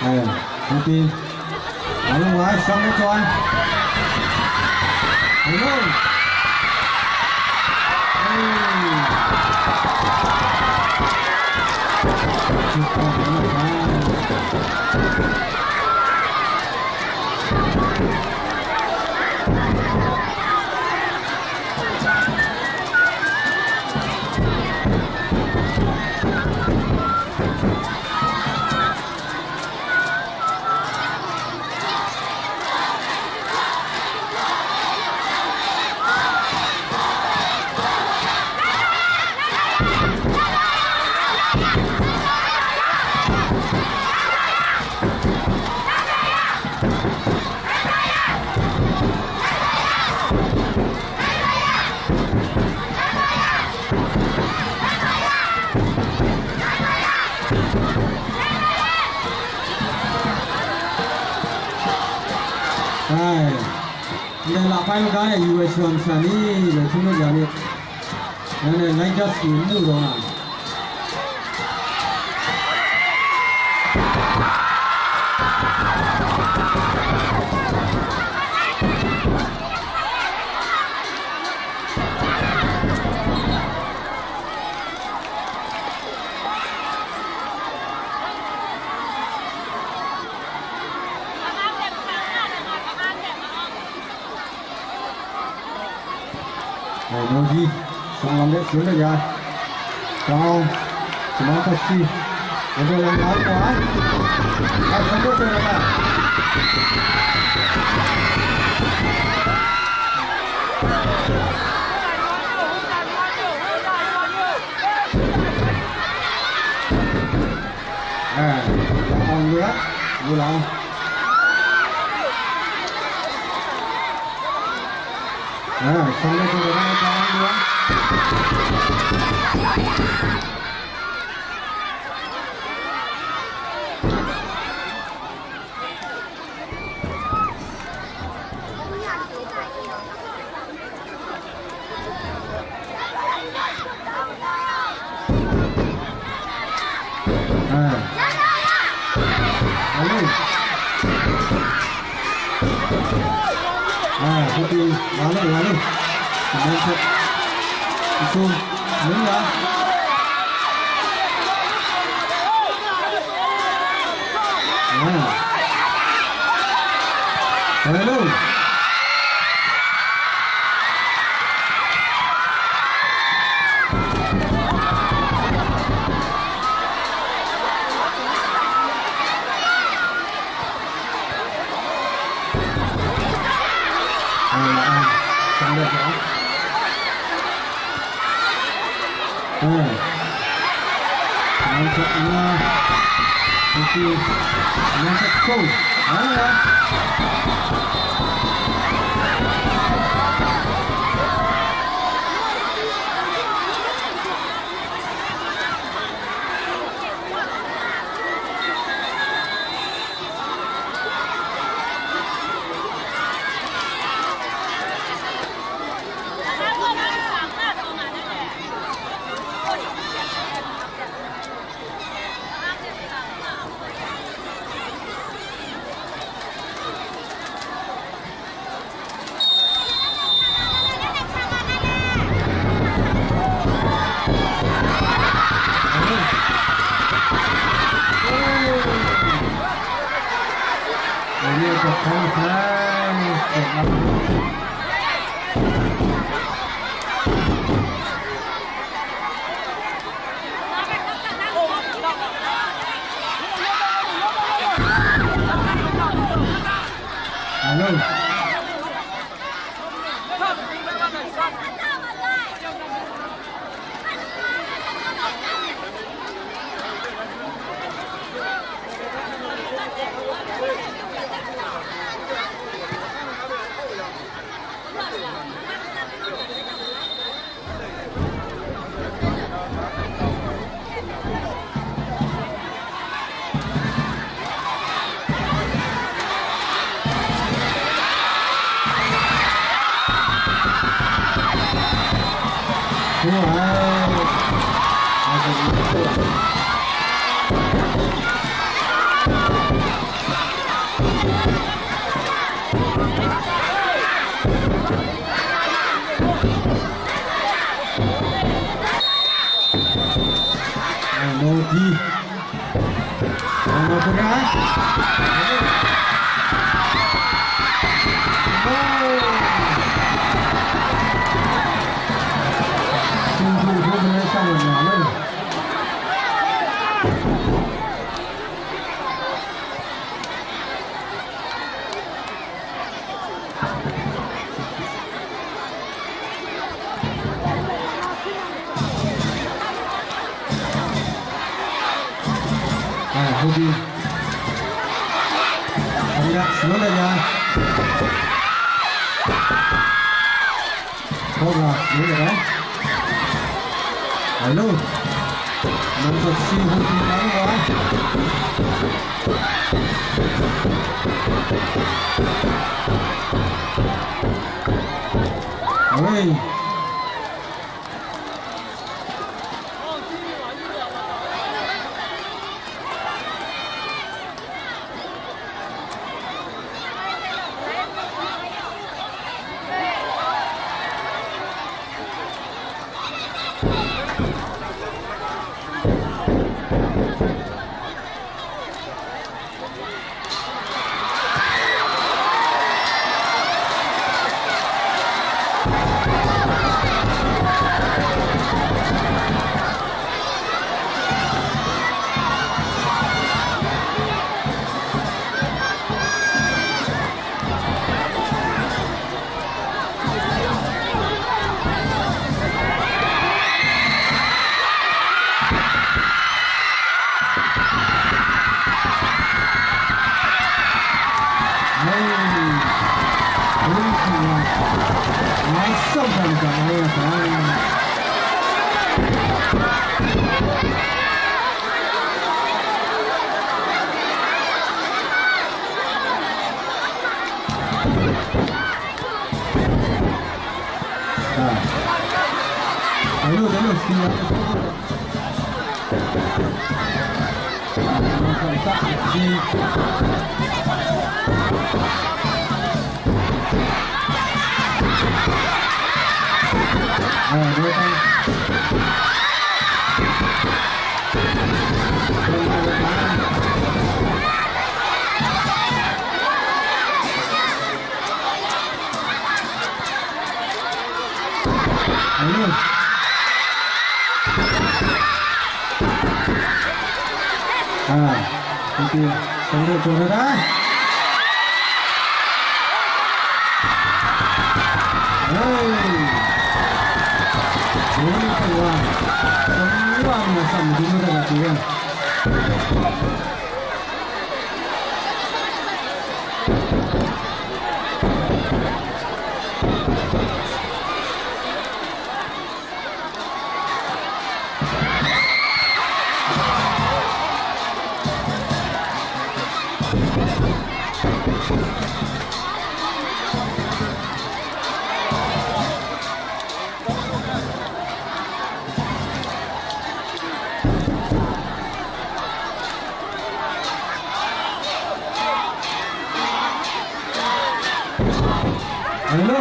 Ai, Putin. Lalu wai, shang de tuan. Hello. Hey. Ai, ndai la pai maga e yu ai shawa masha ni, dai hkrum mat ya myit. Ngai ngai just yu n mu rawng ai. Ai, Modi, shang lam de, shun de ya. Down, shimang sa shi. Wada yang lau kwa. Ai, shang de, shang de. Ai, yang ong lu ya, lu lau. Hello. Hello. Ai, hobi. Ai, ya, slow le ya. Hola, ni le. Hello. Nang so si hobi na wa. Oi. Alo. Ah, thank you. Thank you, Jonathan. Hey. Jonathan, wah. Semua ni asam di mana dah dia? Hello.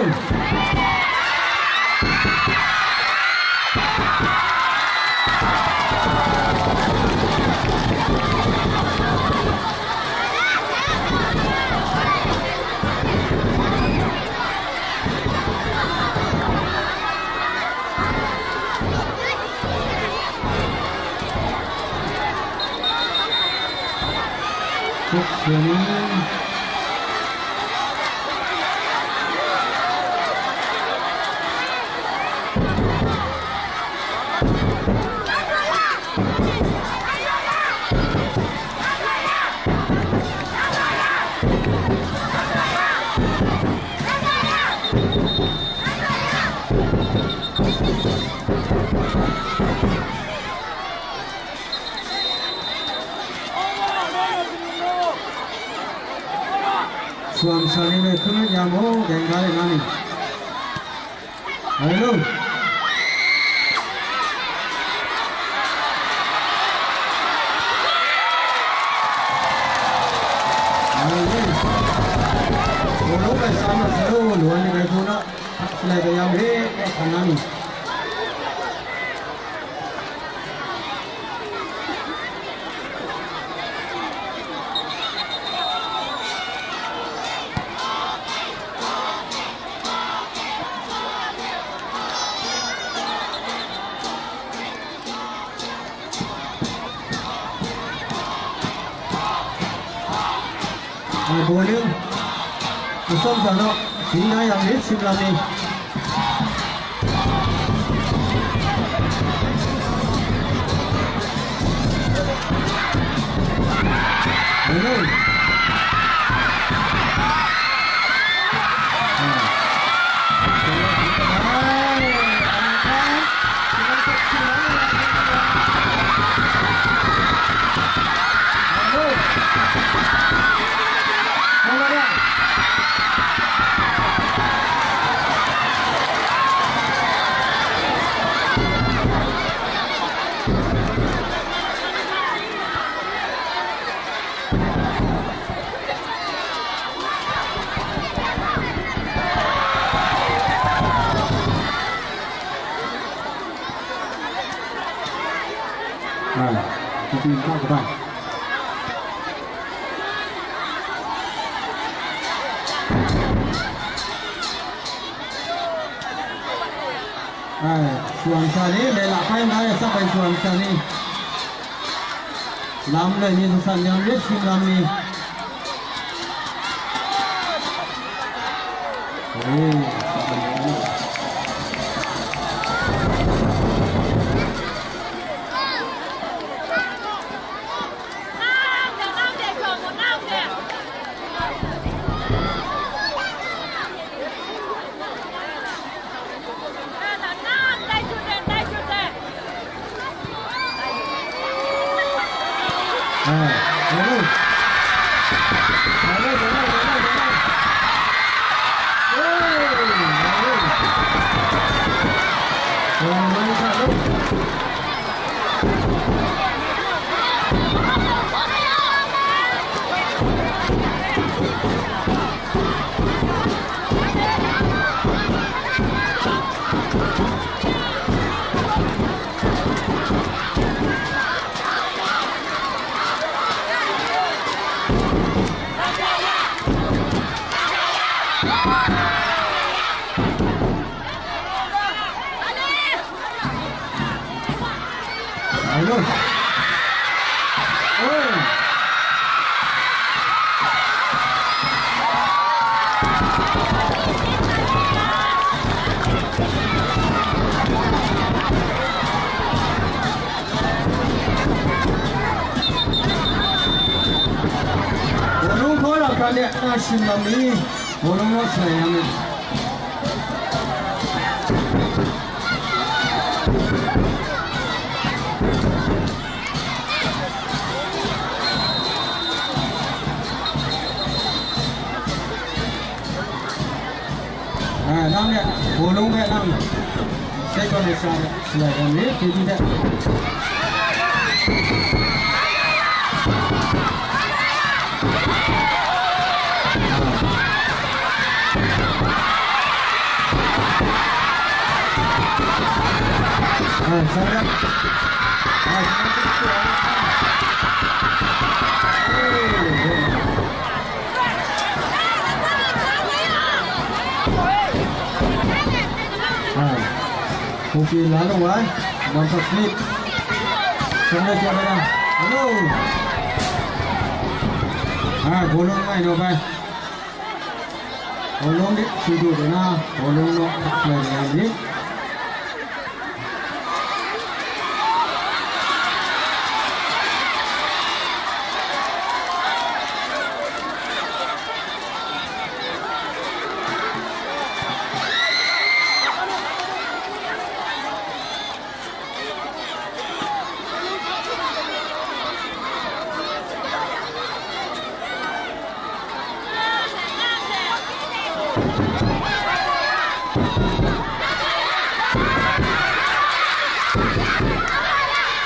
Suang sa ni le hkun rit ya mu, dai nga le nga ni. Hello. Hello. Hello, kai sa ma sa lo, lo ni kai ko na. Slide ya me, kan na ni. Ai, bowling, masawng sa naw, sing na yang lit shim lam ni. Bowling. Ai, kabi n ta kabai. Ai, shawng sha ni, le la hpai n ga ya, sak bai shawng sha ni. Lam loi ni, sa san yang rit shim lam ni. Alo. Oi. Bawlung hkaw rap hkra de, na shim lam ni, bawlung naw shalai ya myit. Ai, nang de, bawlung hpe nang, sai kaw na sha de, shalai kaw myit, pyi di de. Ai, sa de. Ai, sa de. Ai. Kopi la lung ai, man sa slip. Shong le shong le. Hello. Ai, bawlung ngai naw bai. Bawlung de, shi du de na, bawlung naw, hak lai de na ni.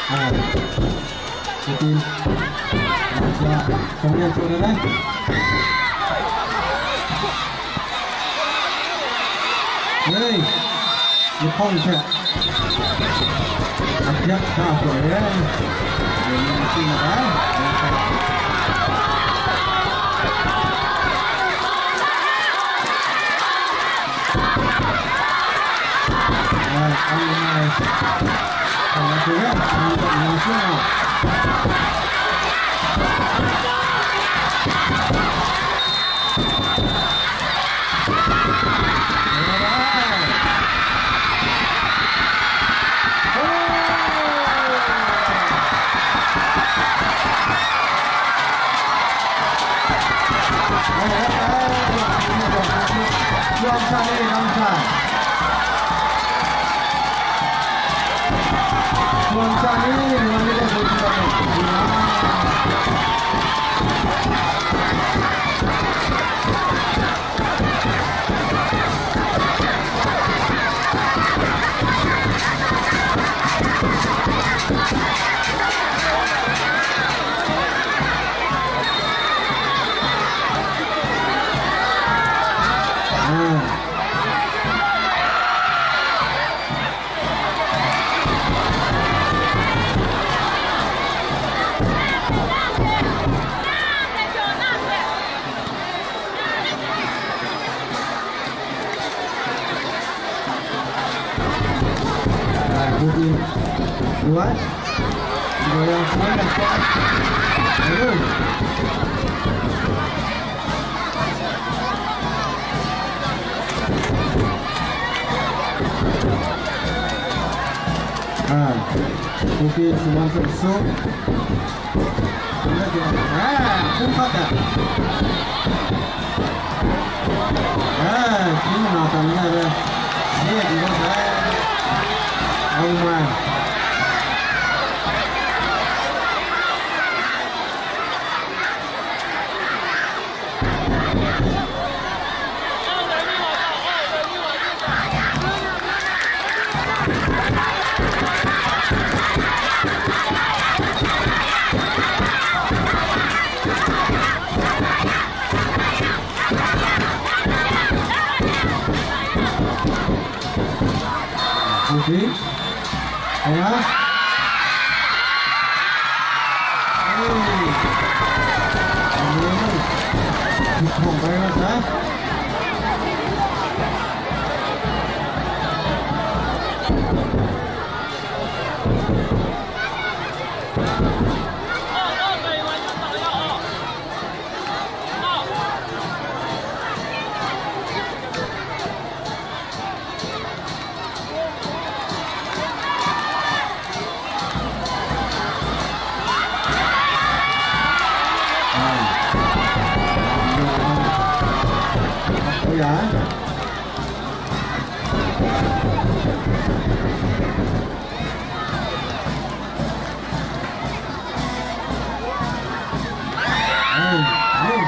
Ai. Shooting. Sa, shawng yan shawng yan ai. Hei, lahkawng hte. Ajak sha poi e. Dai ni n shing ai. Ai, ai, ai. Ai, ai, ai. Ah, okay, semua masuk. Ah, sempat dah. Ah, sini nak tanya dah. Sini juga saya. Oh my. Oke. Ya. Hei. Amin. Hei.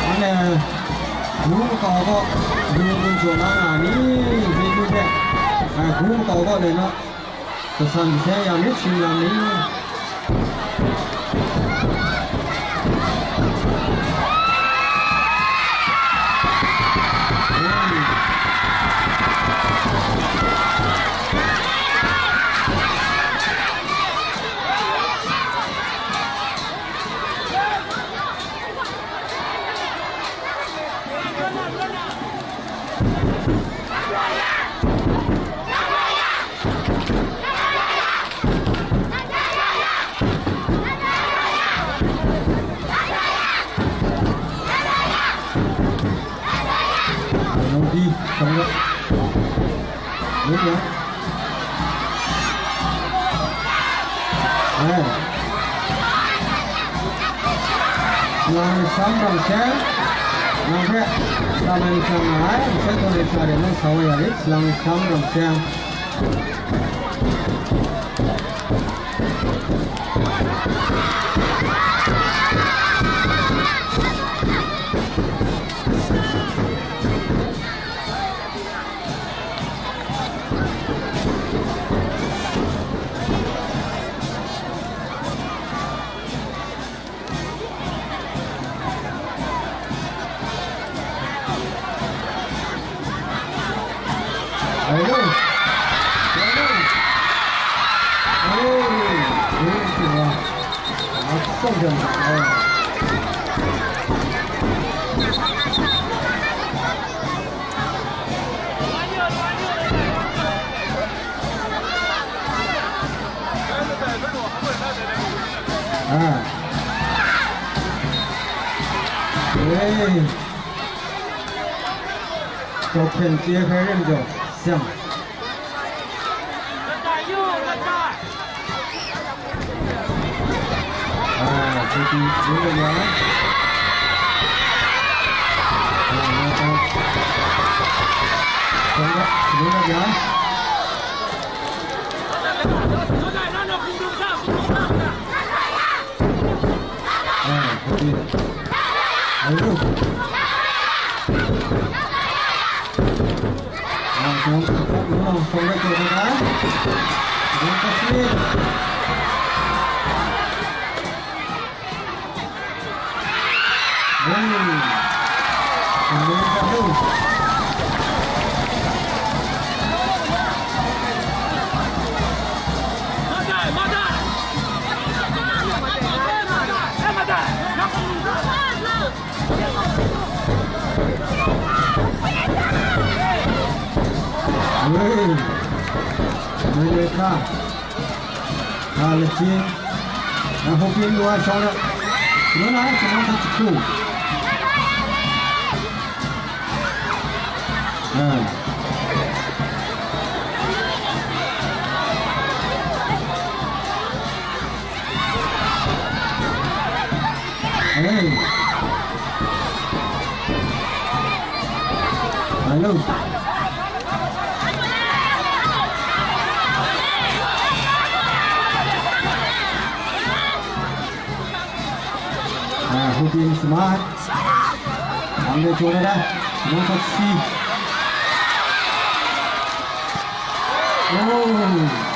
Anhte, gu makau kaw, gu gun jaw la nga ni, chyeju hte, a, gu makau kaw le na, Kasan kaseng ya myit shingran ni? Salang Rasham Ramseng, nang hpe, Salang Rasham nga ai, nsen tawn ai sha de nang sa wa ya rit, Salang Rasham Ramseng. Hello. Hello. Hello. Hello. Ah. Hey. Kau hpyen chye hkrai re majaw, seng. Ah, safety, safety, ya. Ah, ya, ya. Safety, safety, ya. Ah, safety. Ayo. Ah, shalom, shalom, shalom, shalom, shalom. Hey. Shalom, shalom. Hey. Hey, hey, ka. Ah, let's see. Ah, hope you are showing up. No, no, it's not such a cool. Ah. Hey. Hello. Ah, hope you smart. Ang de chora da. Nang saksi. Oh.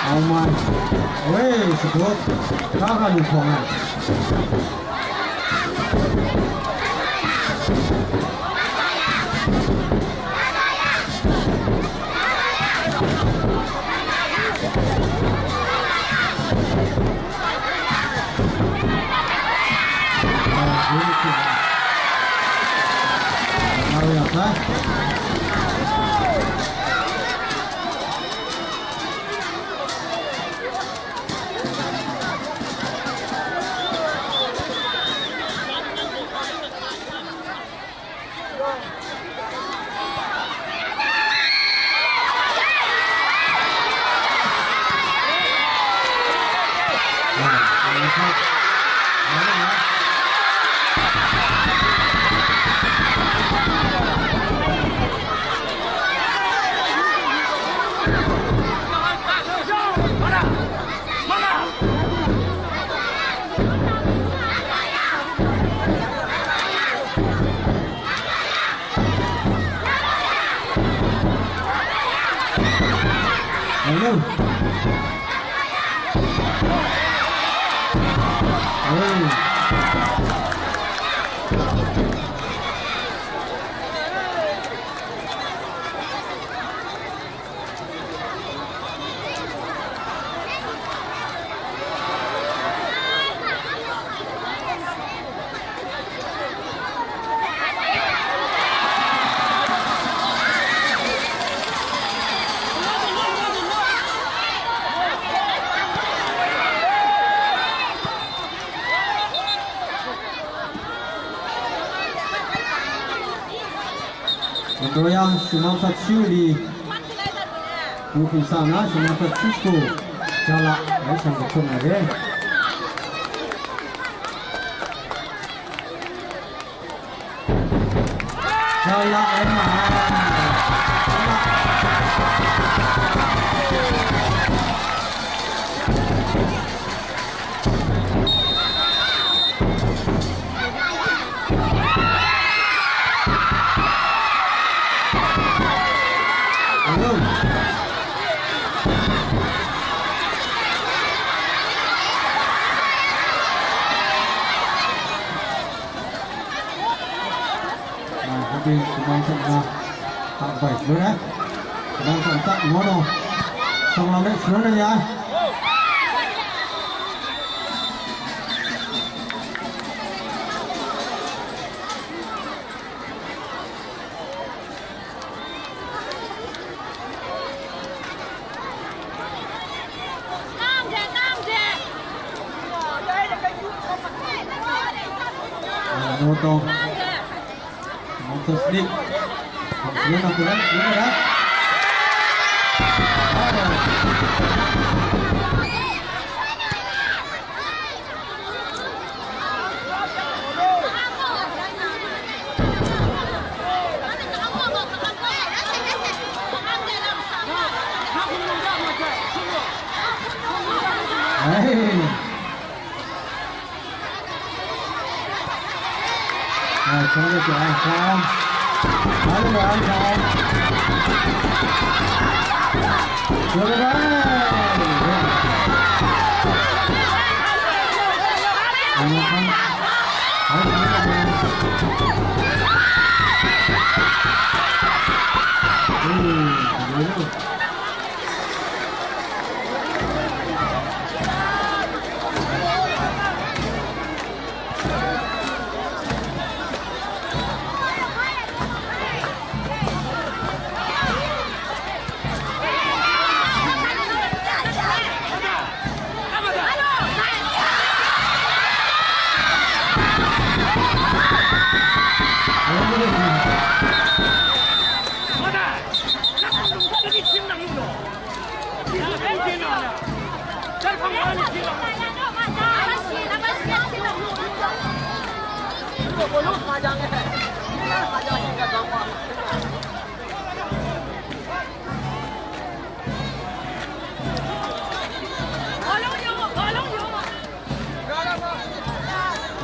Oh my. Wei, shadut. Ka ka lu hpawng ai. Hello. Hello. Royal Shumam Sat Shiu Li, Wu Pyi Sa na Shumam Sat Shiu Shku, Jala, rai shan kachun na re. Jala, rai ma. Jala. Hpang hpang sa na, hpang hpang sa na, hpang hpang sa, ngono, shanglawm de shanglawm de ya. Ngono. Moses Nick. Sini nak kurang, sini dah. Hey.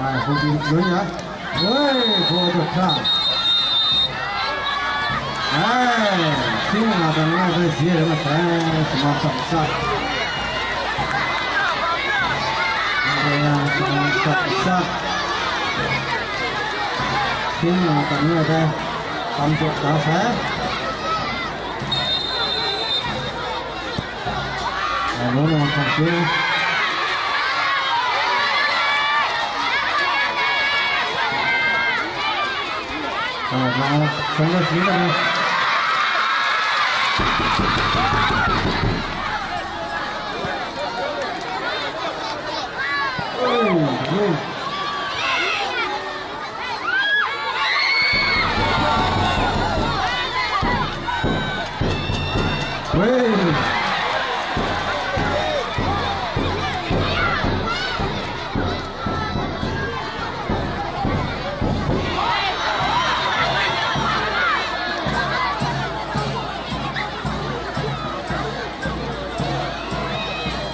Ai, hpung ting lun ya. Woi, hpaw dawt hkra. Ai, hpring nga dan nga bai si ai masai, sumang sak sak. Sumang sak sak. Hpring nga dan nga bai, tam dawt da sai. Alo, alo, alo.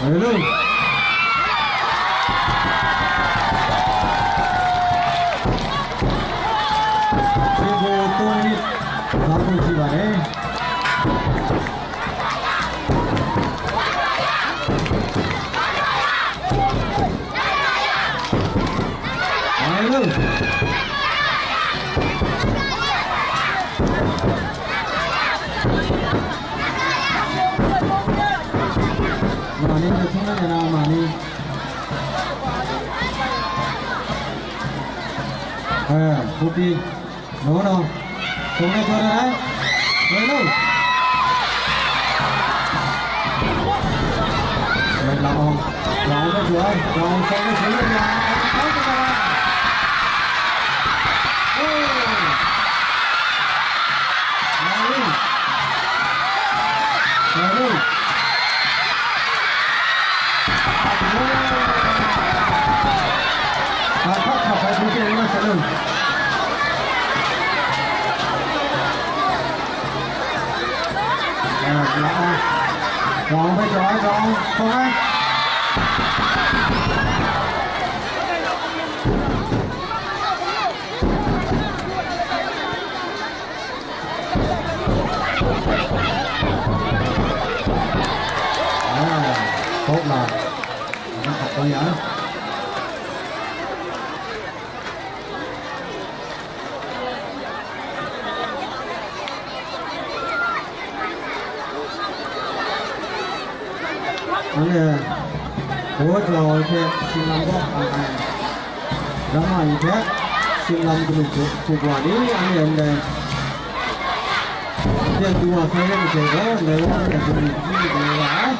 Hello. Sai gaw tawng nit, za hpung shi wa e. Hello. Mani, mani, mani. Eh, Pupi. No, no. Sung le sung le, eh? No, no. Eh, lang ong. Lang ong le sung le, eh? Lang ong sung le sung le, eh? Oh. Rau hpe jaw ai, rau hkawng ai. Hop la. Hop la ya. Anhte, Daw jau ai hpe shinglam kaw ang ai, ramma ni hpe shinglam kanu hku wa ni, anhte ndai, ndai du wa sai re majaw gaw, ndai wa anhte du ni hpyi ni galaw ra ai.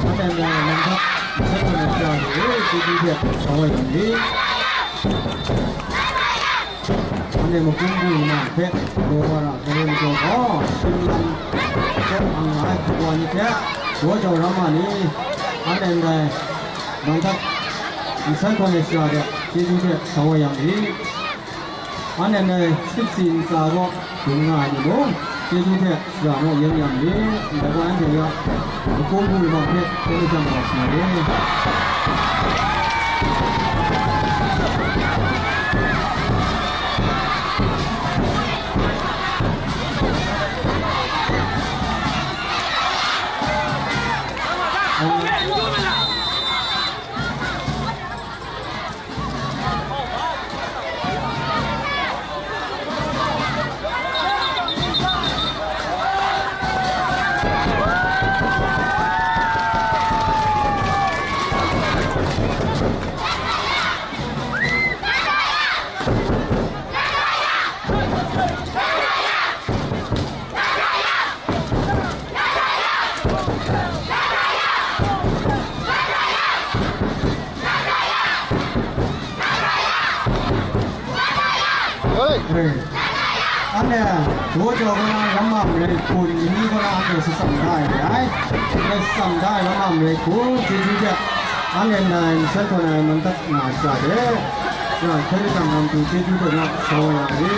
Anhte ndai lam hta, nsen hkawm ai sha ni e, chyeju hte sa wa yang ni. Anhte makum du na hpe, law wa ra, galaw majaw gaw, shinglam hpe ang nga ai hpawa ni hpe, daw jau ramma ni, anhte ndai, man hta, nsen hkawm ai sha de, chyeju hte sa wa yang ni, anhte ndai, shut si ntsa gaw, dum nga ai ni mung, chyeju hte, Sara naw yen yang ni, ndai gaw anhte ya, makum bu lamang hpe, hkyen lajang wa sa na re. Anhte, daw jau kaw na ramma marai hku ni kaw na anhte shatsam da ai re ai. Anhte shatsam da ai ramma marai hku, chyeju hte, anhte nai nsen htawn ai man dat na sha hte, Sara hkyen lajang lam du chyeju hte na sa wa yang ni.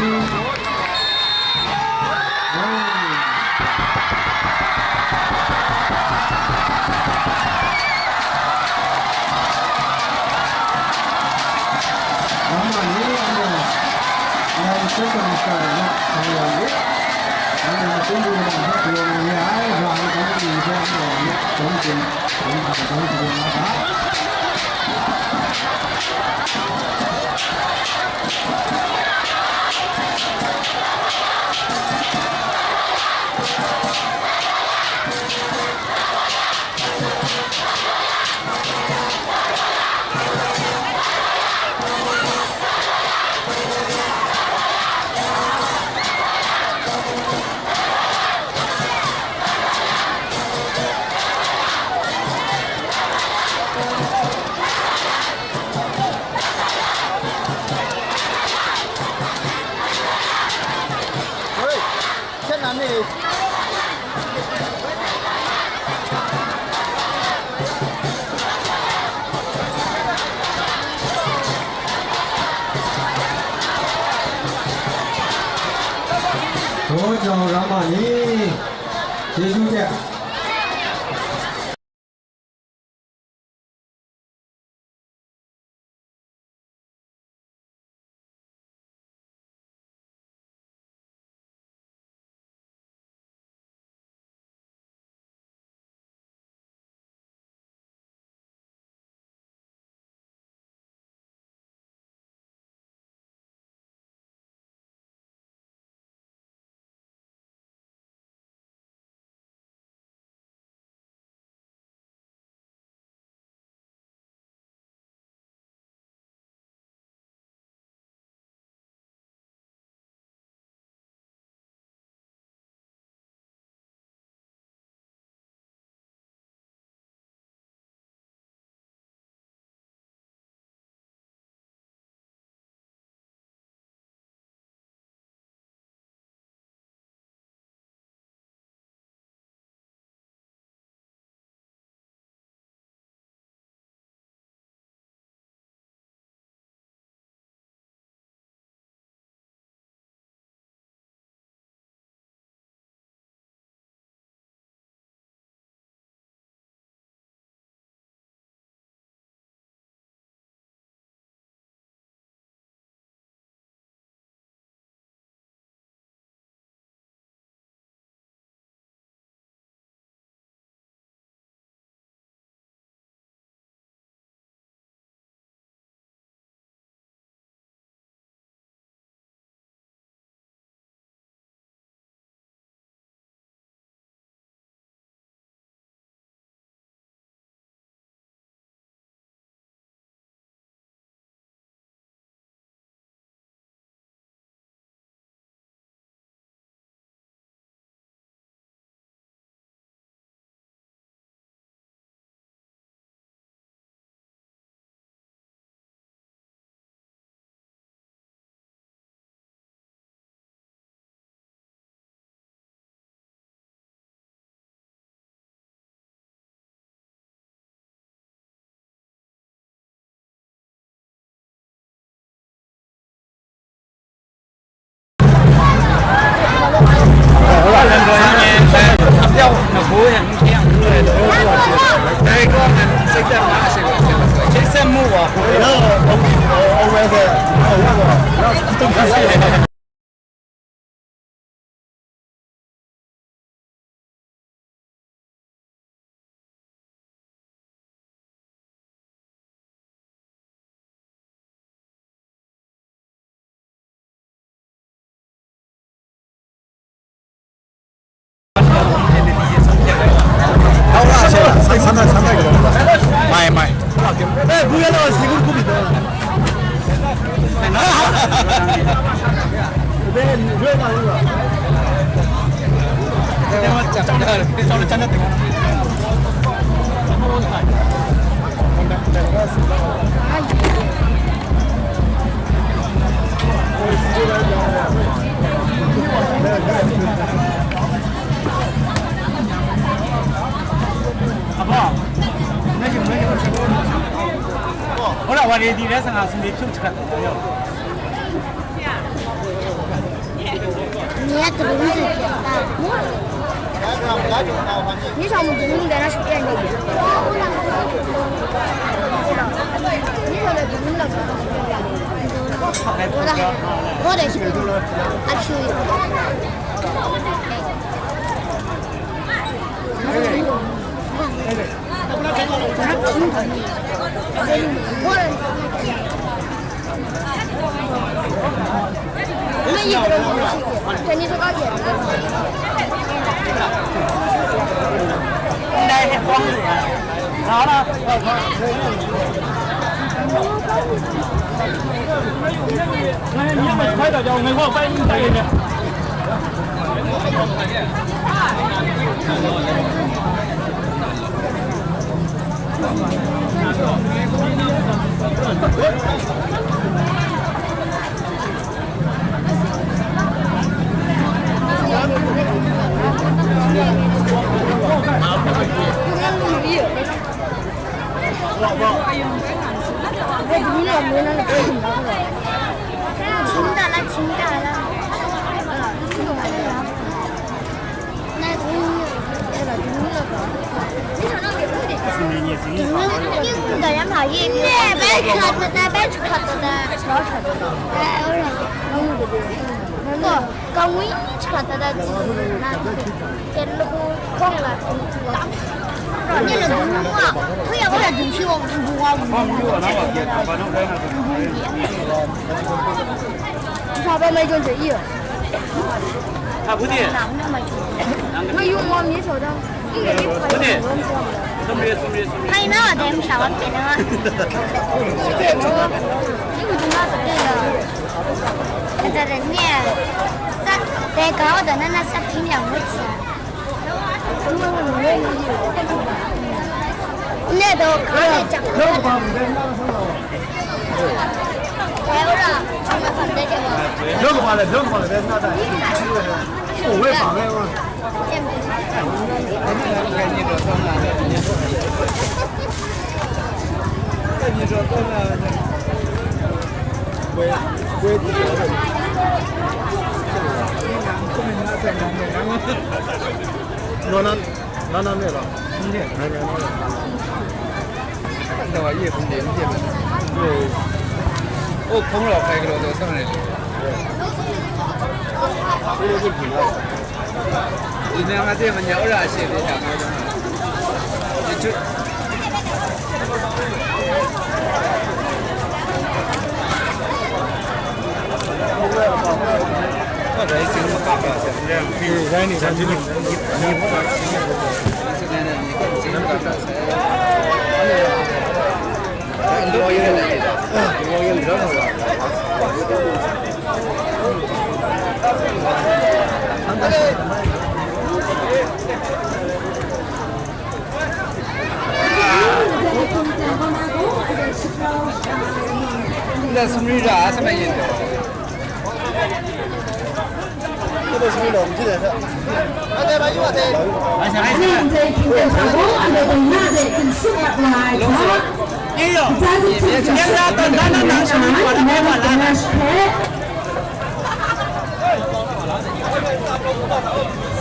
Hoi, hkyen nan ni. Daw jau ramma ni, chyeju hte. Mai, mai. Ora wa ready rest nga sum de chuk chak. Ni ya tu ni tu ta. Ni sa mu tu ni da na shu ya ni. Ni sa mu tu ni la. Ora, ora shi. Achu. Mai na wa dem sha wa pe na. Ni ku jung na sa de ya. Ka da da ni. Sa de ga wa da na na sa tin ya mu sa. Ne do ka ne chak. Ai ora, chak na kan de ke wa.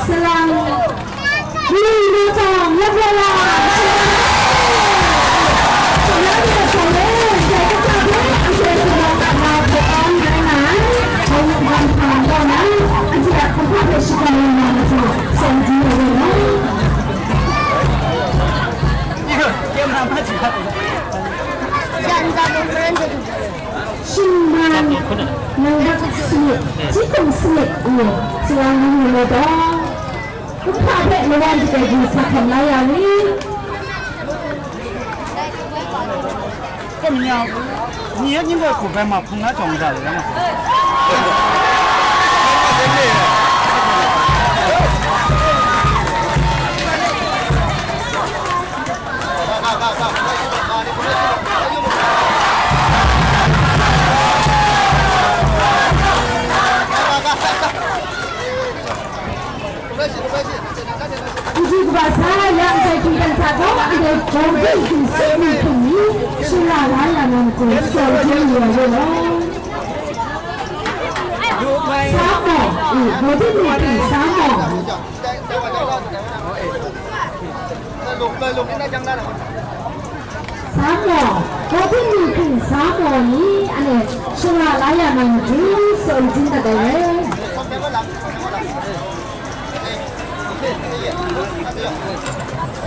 Salam. Ni lu tawng, lap la la. Salam ni ka sa le, Hkum sanit ni, Sara ni mu mu gaw, kumhpa hpe lawan jahkrai du sa hkam la ya ni? ก็มีเอา มีเฮ็ดยิ่งกว่าขุดไปหมากพุงนะจ่องจ่ายเลยนะ N G kaba sa yang jai hpyi dan hta gaw, anhte jawng byin hpyi sut ni hpyi ni, shara la ya na matu, saw jin ya ya law. Sa maw, i, gaw byin ni hpyi sa maw. Sa maw, gaw byin ni hpyi sa maw ni, anhte shara la ya na matu, saw jin dat ai.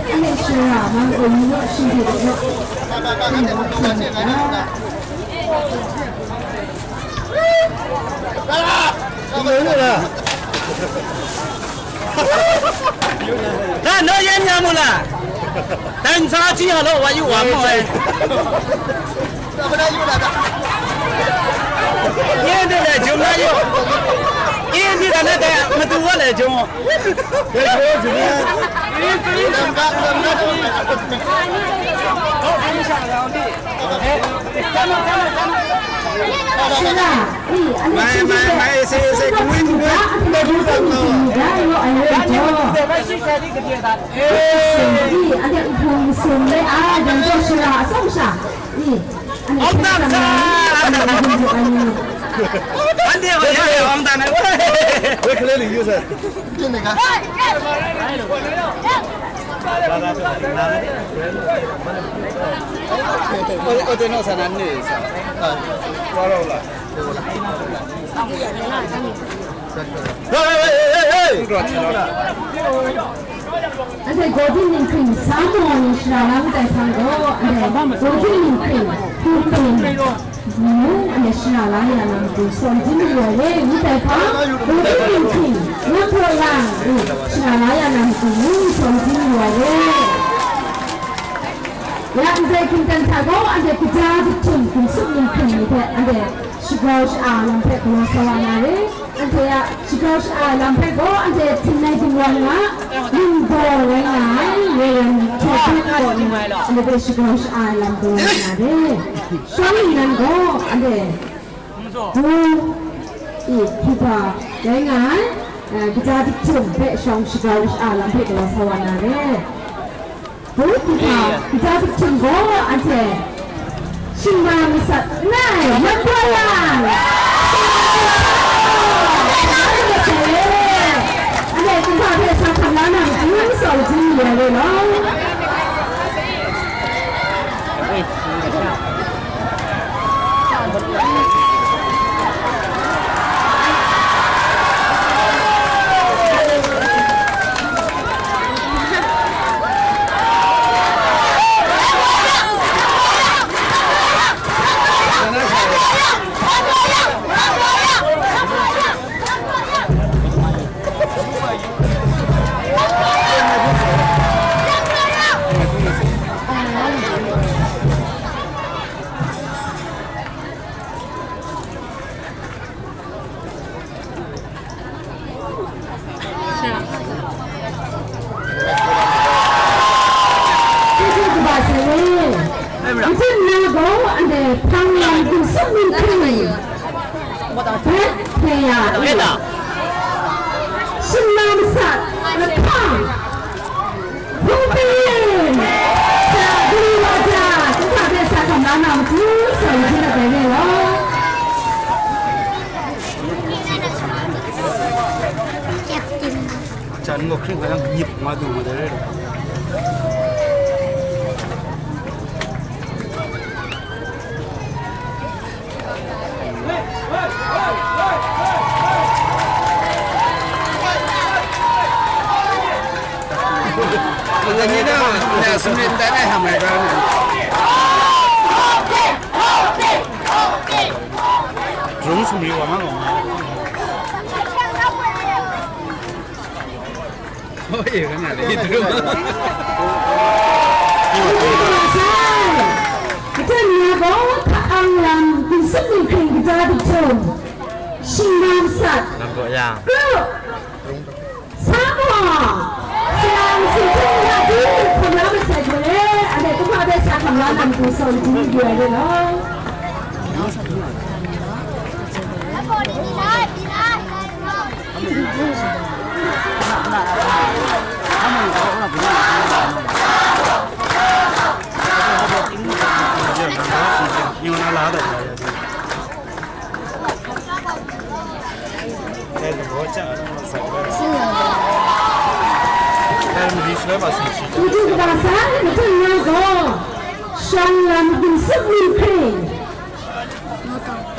Anhte shara man gaw ni naw, shingde de naw. Da naw yan ya mu la? Dai n sa hti hta law, wa yu wa mu ai. Yin di le jum na yu. Yin di da na da matu wa le jum. Mai, mai, mai, ese, ese, kungwi, kungwi. Ong dang sa! Ande wa ya ya ong dang na. Wait, clearly, you sir. Oi, oi, oi, no, sa nan ni sa. Wa ro la. Hey, hey, hey, hey, hey! Anhte gaw byin ni hpyi sa maw ni shara la ngut ai hpang gaw, anhte gaw byin ni hpyi hpung hpung mu, anhte shara la ya na matu, saw jin mayu ai re, ngut ai hpang, gaw byin ni hpyi, ngut htaw yang, shara la ya na matu, saw jin mayu ai re. Ya, ndai hkintan hta gaw, anhte kaja jahtum hkum tsup ni hpyi ni hpe, anhte shagrau sha-a lam hpe galaw sa wa na re. Anhte a shagrau sha-a lam hpe gaw, anhte htingrai ginwang a ningbaw rai nga ai, Rev. Hte Buk kaw nna, anhte hpe shagrau sha-a lam galaw na re. Shawng nnan gaw, anhte du, i, hkriba rai nga ai, eh, kaja jahtum hpe shawng shagrau sha-a lam hpe galaw sa wa na re. Buk hkriba, kaja jahtum gaw anhte shingma masat n rai, lam bra yang. Anhte kumhpa hpe sa hkam la na matu, saw jin ya re law. Chyeju kaba sai e. Nhtun na gaw, anhte hpang lam gun sum ni hpring, bret hpe ya e. Shingma masat, lahpang, hpung byin, sa galaw wa ja, kumhpa hpe sa hkam la na matu, saw jin dat ai re law. Jan gaw hkring hkra yang nyip nga du ma dai rai. Drum sumri wa nga gaw. Oi, kan nga le, itu. Ita ni gaw, hpa ang lam, ginsup ninghpring kaja diktum, shingnan sat, Lam gaw yang. Kru, sa gaw, salang sinhtung ya di, hkam la masai gaw le, anhte kumhpa de sa hkam la na matu saw di yu ai le law. Madu kaba sa, madu na gaw, shang lam ginsup ninghpring.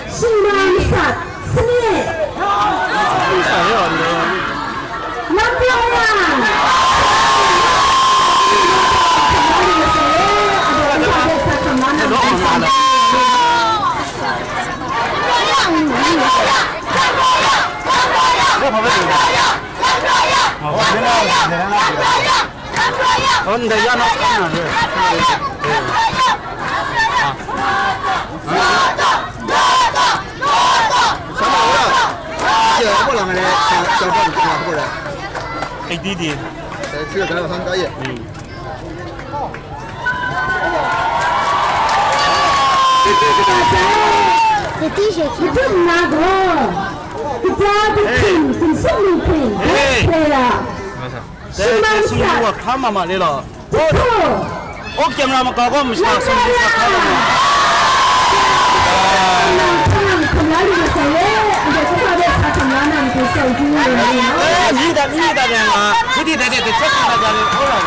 Shingma masat, sanit. Lam Lawya. Eighty di. Madu na gaw, kaja diktum, ginsup ninghpring, best player. Shingma masat. Sung wa hkam ma ma le law. O, camera makau gaw masha sung sa hkam ma ma. Eh, ni da, ni da de nga, ni da de, de check da de, o la.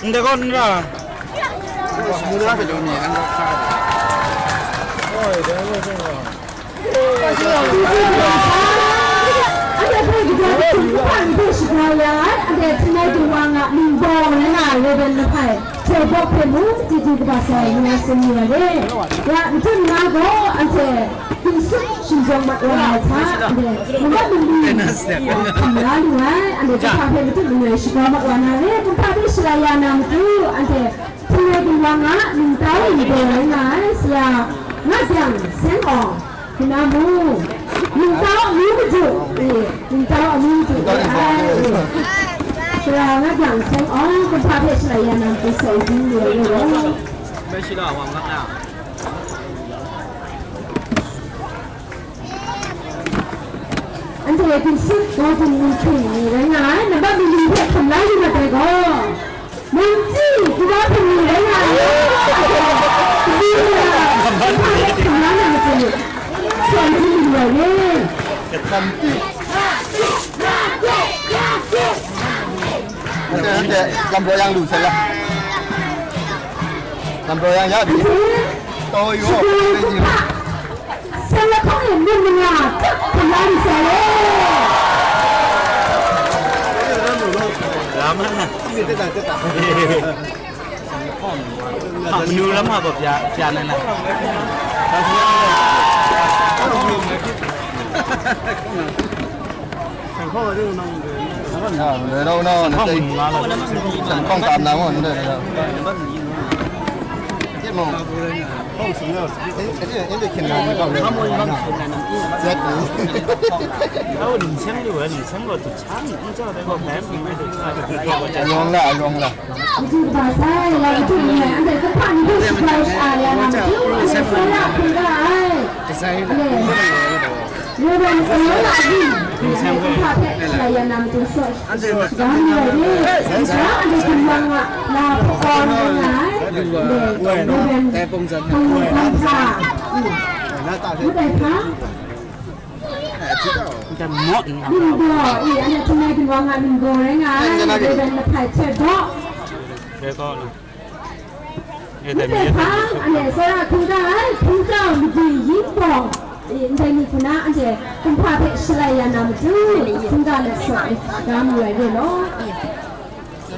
Ndai gaw n ra. Ya, ntun na gaw, anhte ginsup shingjawng mat wa ai hta, anhte mamat mali hkam la lu ai, anhte kumhpa hpe matut manoi shaga mat wa na re, kumhpa hpe shalai ya na matu, anhte hpung ai ginwang a ningtau ningdaw rai nga ai, sara Ngabyang Seng Awng, hkuna mu, ningtau amu madu, e, ningtau amu madu rai ai, sara Ngabyang Seng Awng, kumhpa hpe shalai ya na matu sai di lu ai gaw. Anhte ginsup gaw bum ninghpring ni rai nga ai, nambat mali hpe hkam la yu mat ai gaw, Mungti, Kuba hpung ni rai nga ai, Kuba hpung ni hkam la na matu, sai di lu ai re. Anhte, anhte, lam raw yang lu sai la. Lam raw yang ya bi. Taw yu. Seng lahkawng e mung manga, tak hkam la mi sai le. Lam na. Hpa manu lam hpa gaw pya, pya na na. Ya, ndai rau na, ndai, seng hkawng tam na mung, ndai, ndai. Jit mung. Hkawng sung na, eh, eh, eh, eh, kin na, ni hkawng na. Zet ni. Yawng la, yawng la. Madu kaba sai, ya madu ni, anhte kahpa ni hpe shabai sha ya na madu, anhte sara hkungga ai. Anhte, Reverend Aaron Ayin, anhte kumhpa hpe shalai ya na matu saw, shaga mi ai re, anhte, anhte ginwang a la hpawng rai nga ai, anhte, Reverend Hpang Hpang Hpa, mm. Ngut ai hpa? Nta mawt nna. Ninggaw, e, anhte hpung ai ginwang a ninggaw rai nga ai, Reverend Lahpai Htet Baw. Ngut ai hpa, anhte sara hkungga ai, hpungtau madi yingbawng, e, ndai ni hku na, anhte kumhpa hpe shalai ya na matu, hkungga lat saw, e, ga marai re law.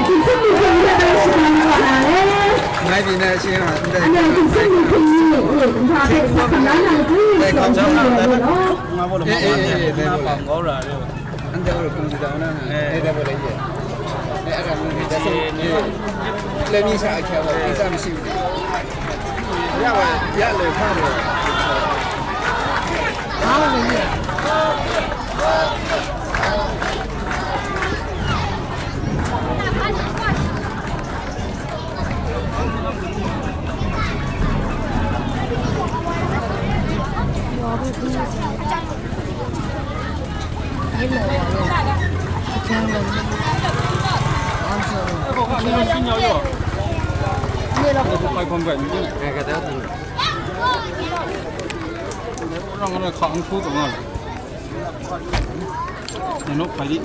Hkun Hpung ni hpe tang shaga na wa na le. Ngai pyi na shi nga, ndai. Anhte Hkun Hpung ni hpung ni, e, nhtang hpe sa hkam la na matu, dai sa hkam ja na le, le law. Nga bo lo, eh, ma eh, eh, dai bo la. Nga pang gau ra le. Anhte gaw hkun shaga na na. Eh. Eh, dai bo la ye. Eh, ara mu ni da so. Eh, le mi sa a kya ba, mi sa mi shi. Ya wa, ya le, ka le. Pai hpawm bai mi. Orang orang kha ang hku tong na. Nang nok pai di.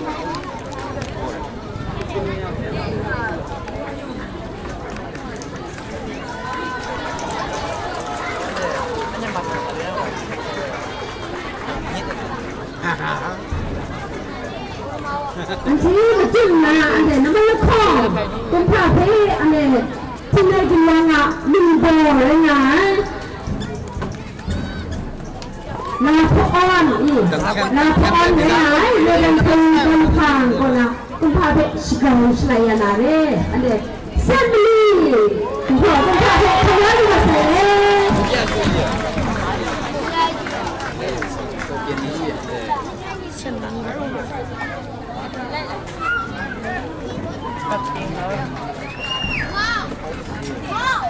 Anhte matut nna, anhte namai lahkawng kumhpa hpe anhte hpingnai ginwang a ningbaw rai nga ai. Na hpawn i, na hpawn rai nga ai, Rodan hpung hpang kaw na kumhpa hpe shagau shalai ya na re. Anhte Assembly! Kumhpa, kumhpa hpe hkam la lu masai e.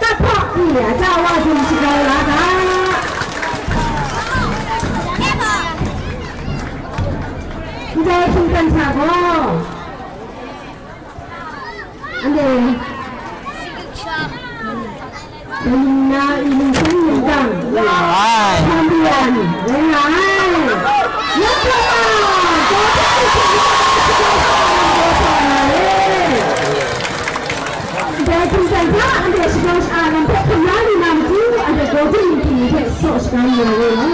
Kahpawk ni a ja wa jin shagau la ga. Ndai htingkan hta gaw, anhte Kaning na i lingsen lingdang, champion rai nga ai. Yawng hkra ma, dai hpung tsan hta anhte shagau sha-a lam hpe hkam la lu na matu, anhte golden yingping hte saw shaga lu ai rai nga.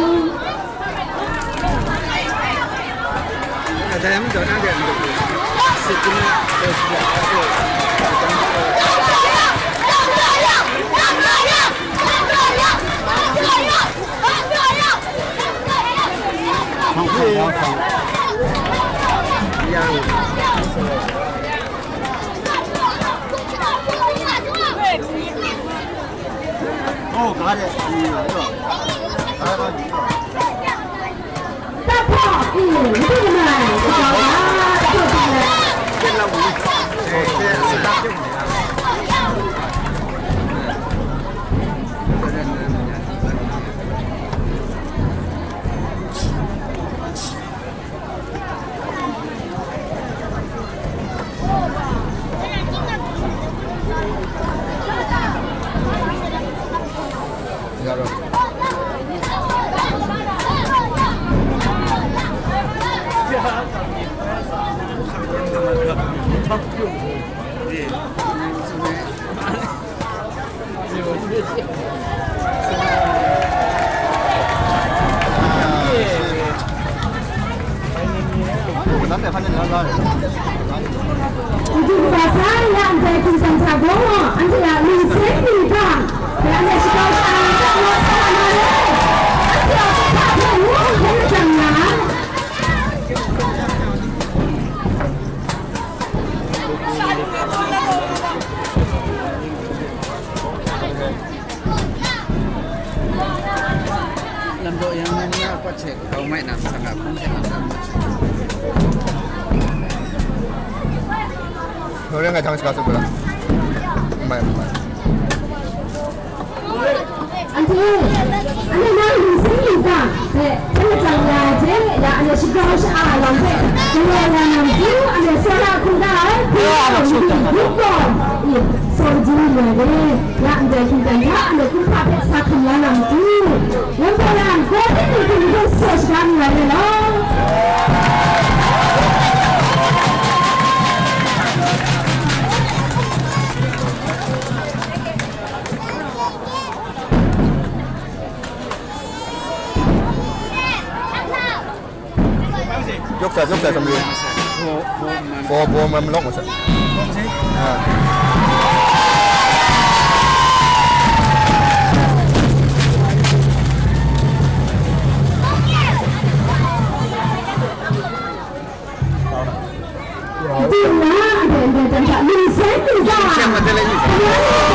Ndu kaba sa ya ndai hpung tsan hta gaw, anhte a lingsen ni hta, ya ndai shagau sha ai hta wa sa na re. Anhte a kaba hpe ngu hpe majaw nga ai. Lam daw yang na ni a kwat hte kau mai na, masang a hpung hte na. Ngai ngai tang sika su kula. Mai, mai. Anhte, anhte nang lingsen lingdang hte hpung majaw ya ai hte, ya anhte shagau sha-a lam hpe galaw ya na matu, anhte tsawra hkrum da ai, hpung majaw ni hpung gaw, i, saw jin ni ai re. Ya ndai hpung tsan hta anhte kumhpa hpe sa hkam la na matu, Wunpawng yang gaw hte ni hpung hpung saw shaga ni ai re law. Jawk sai, jawk sai, samri. Bo, bo, man, malawk masat. Ah. Ding na, ding, ding, ding, ding, lingsen lingdang.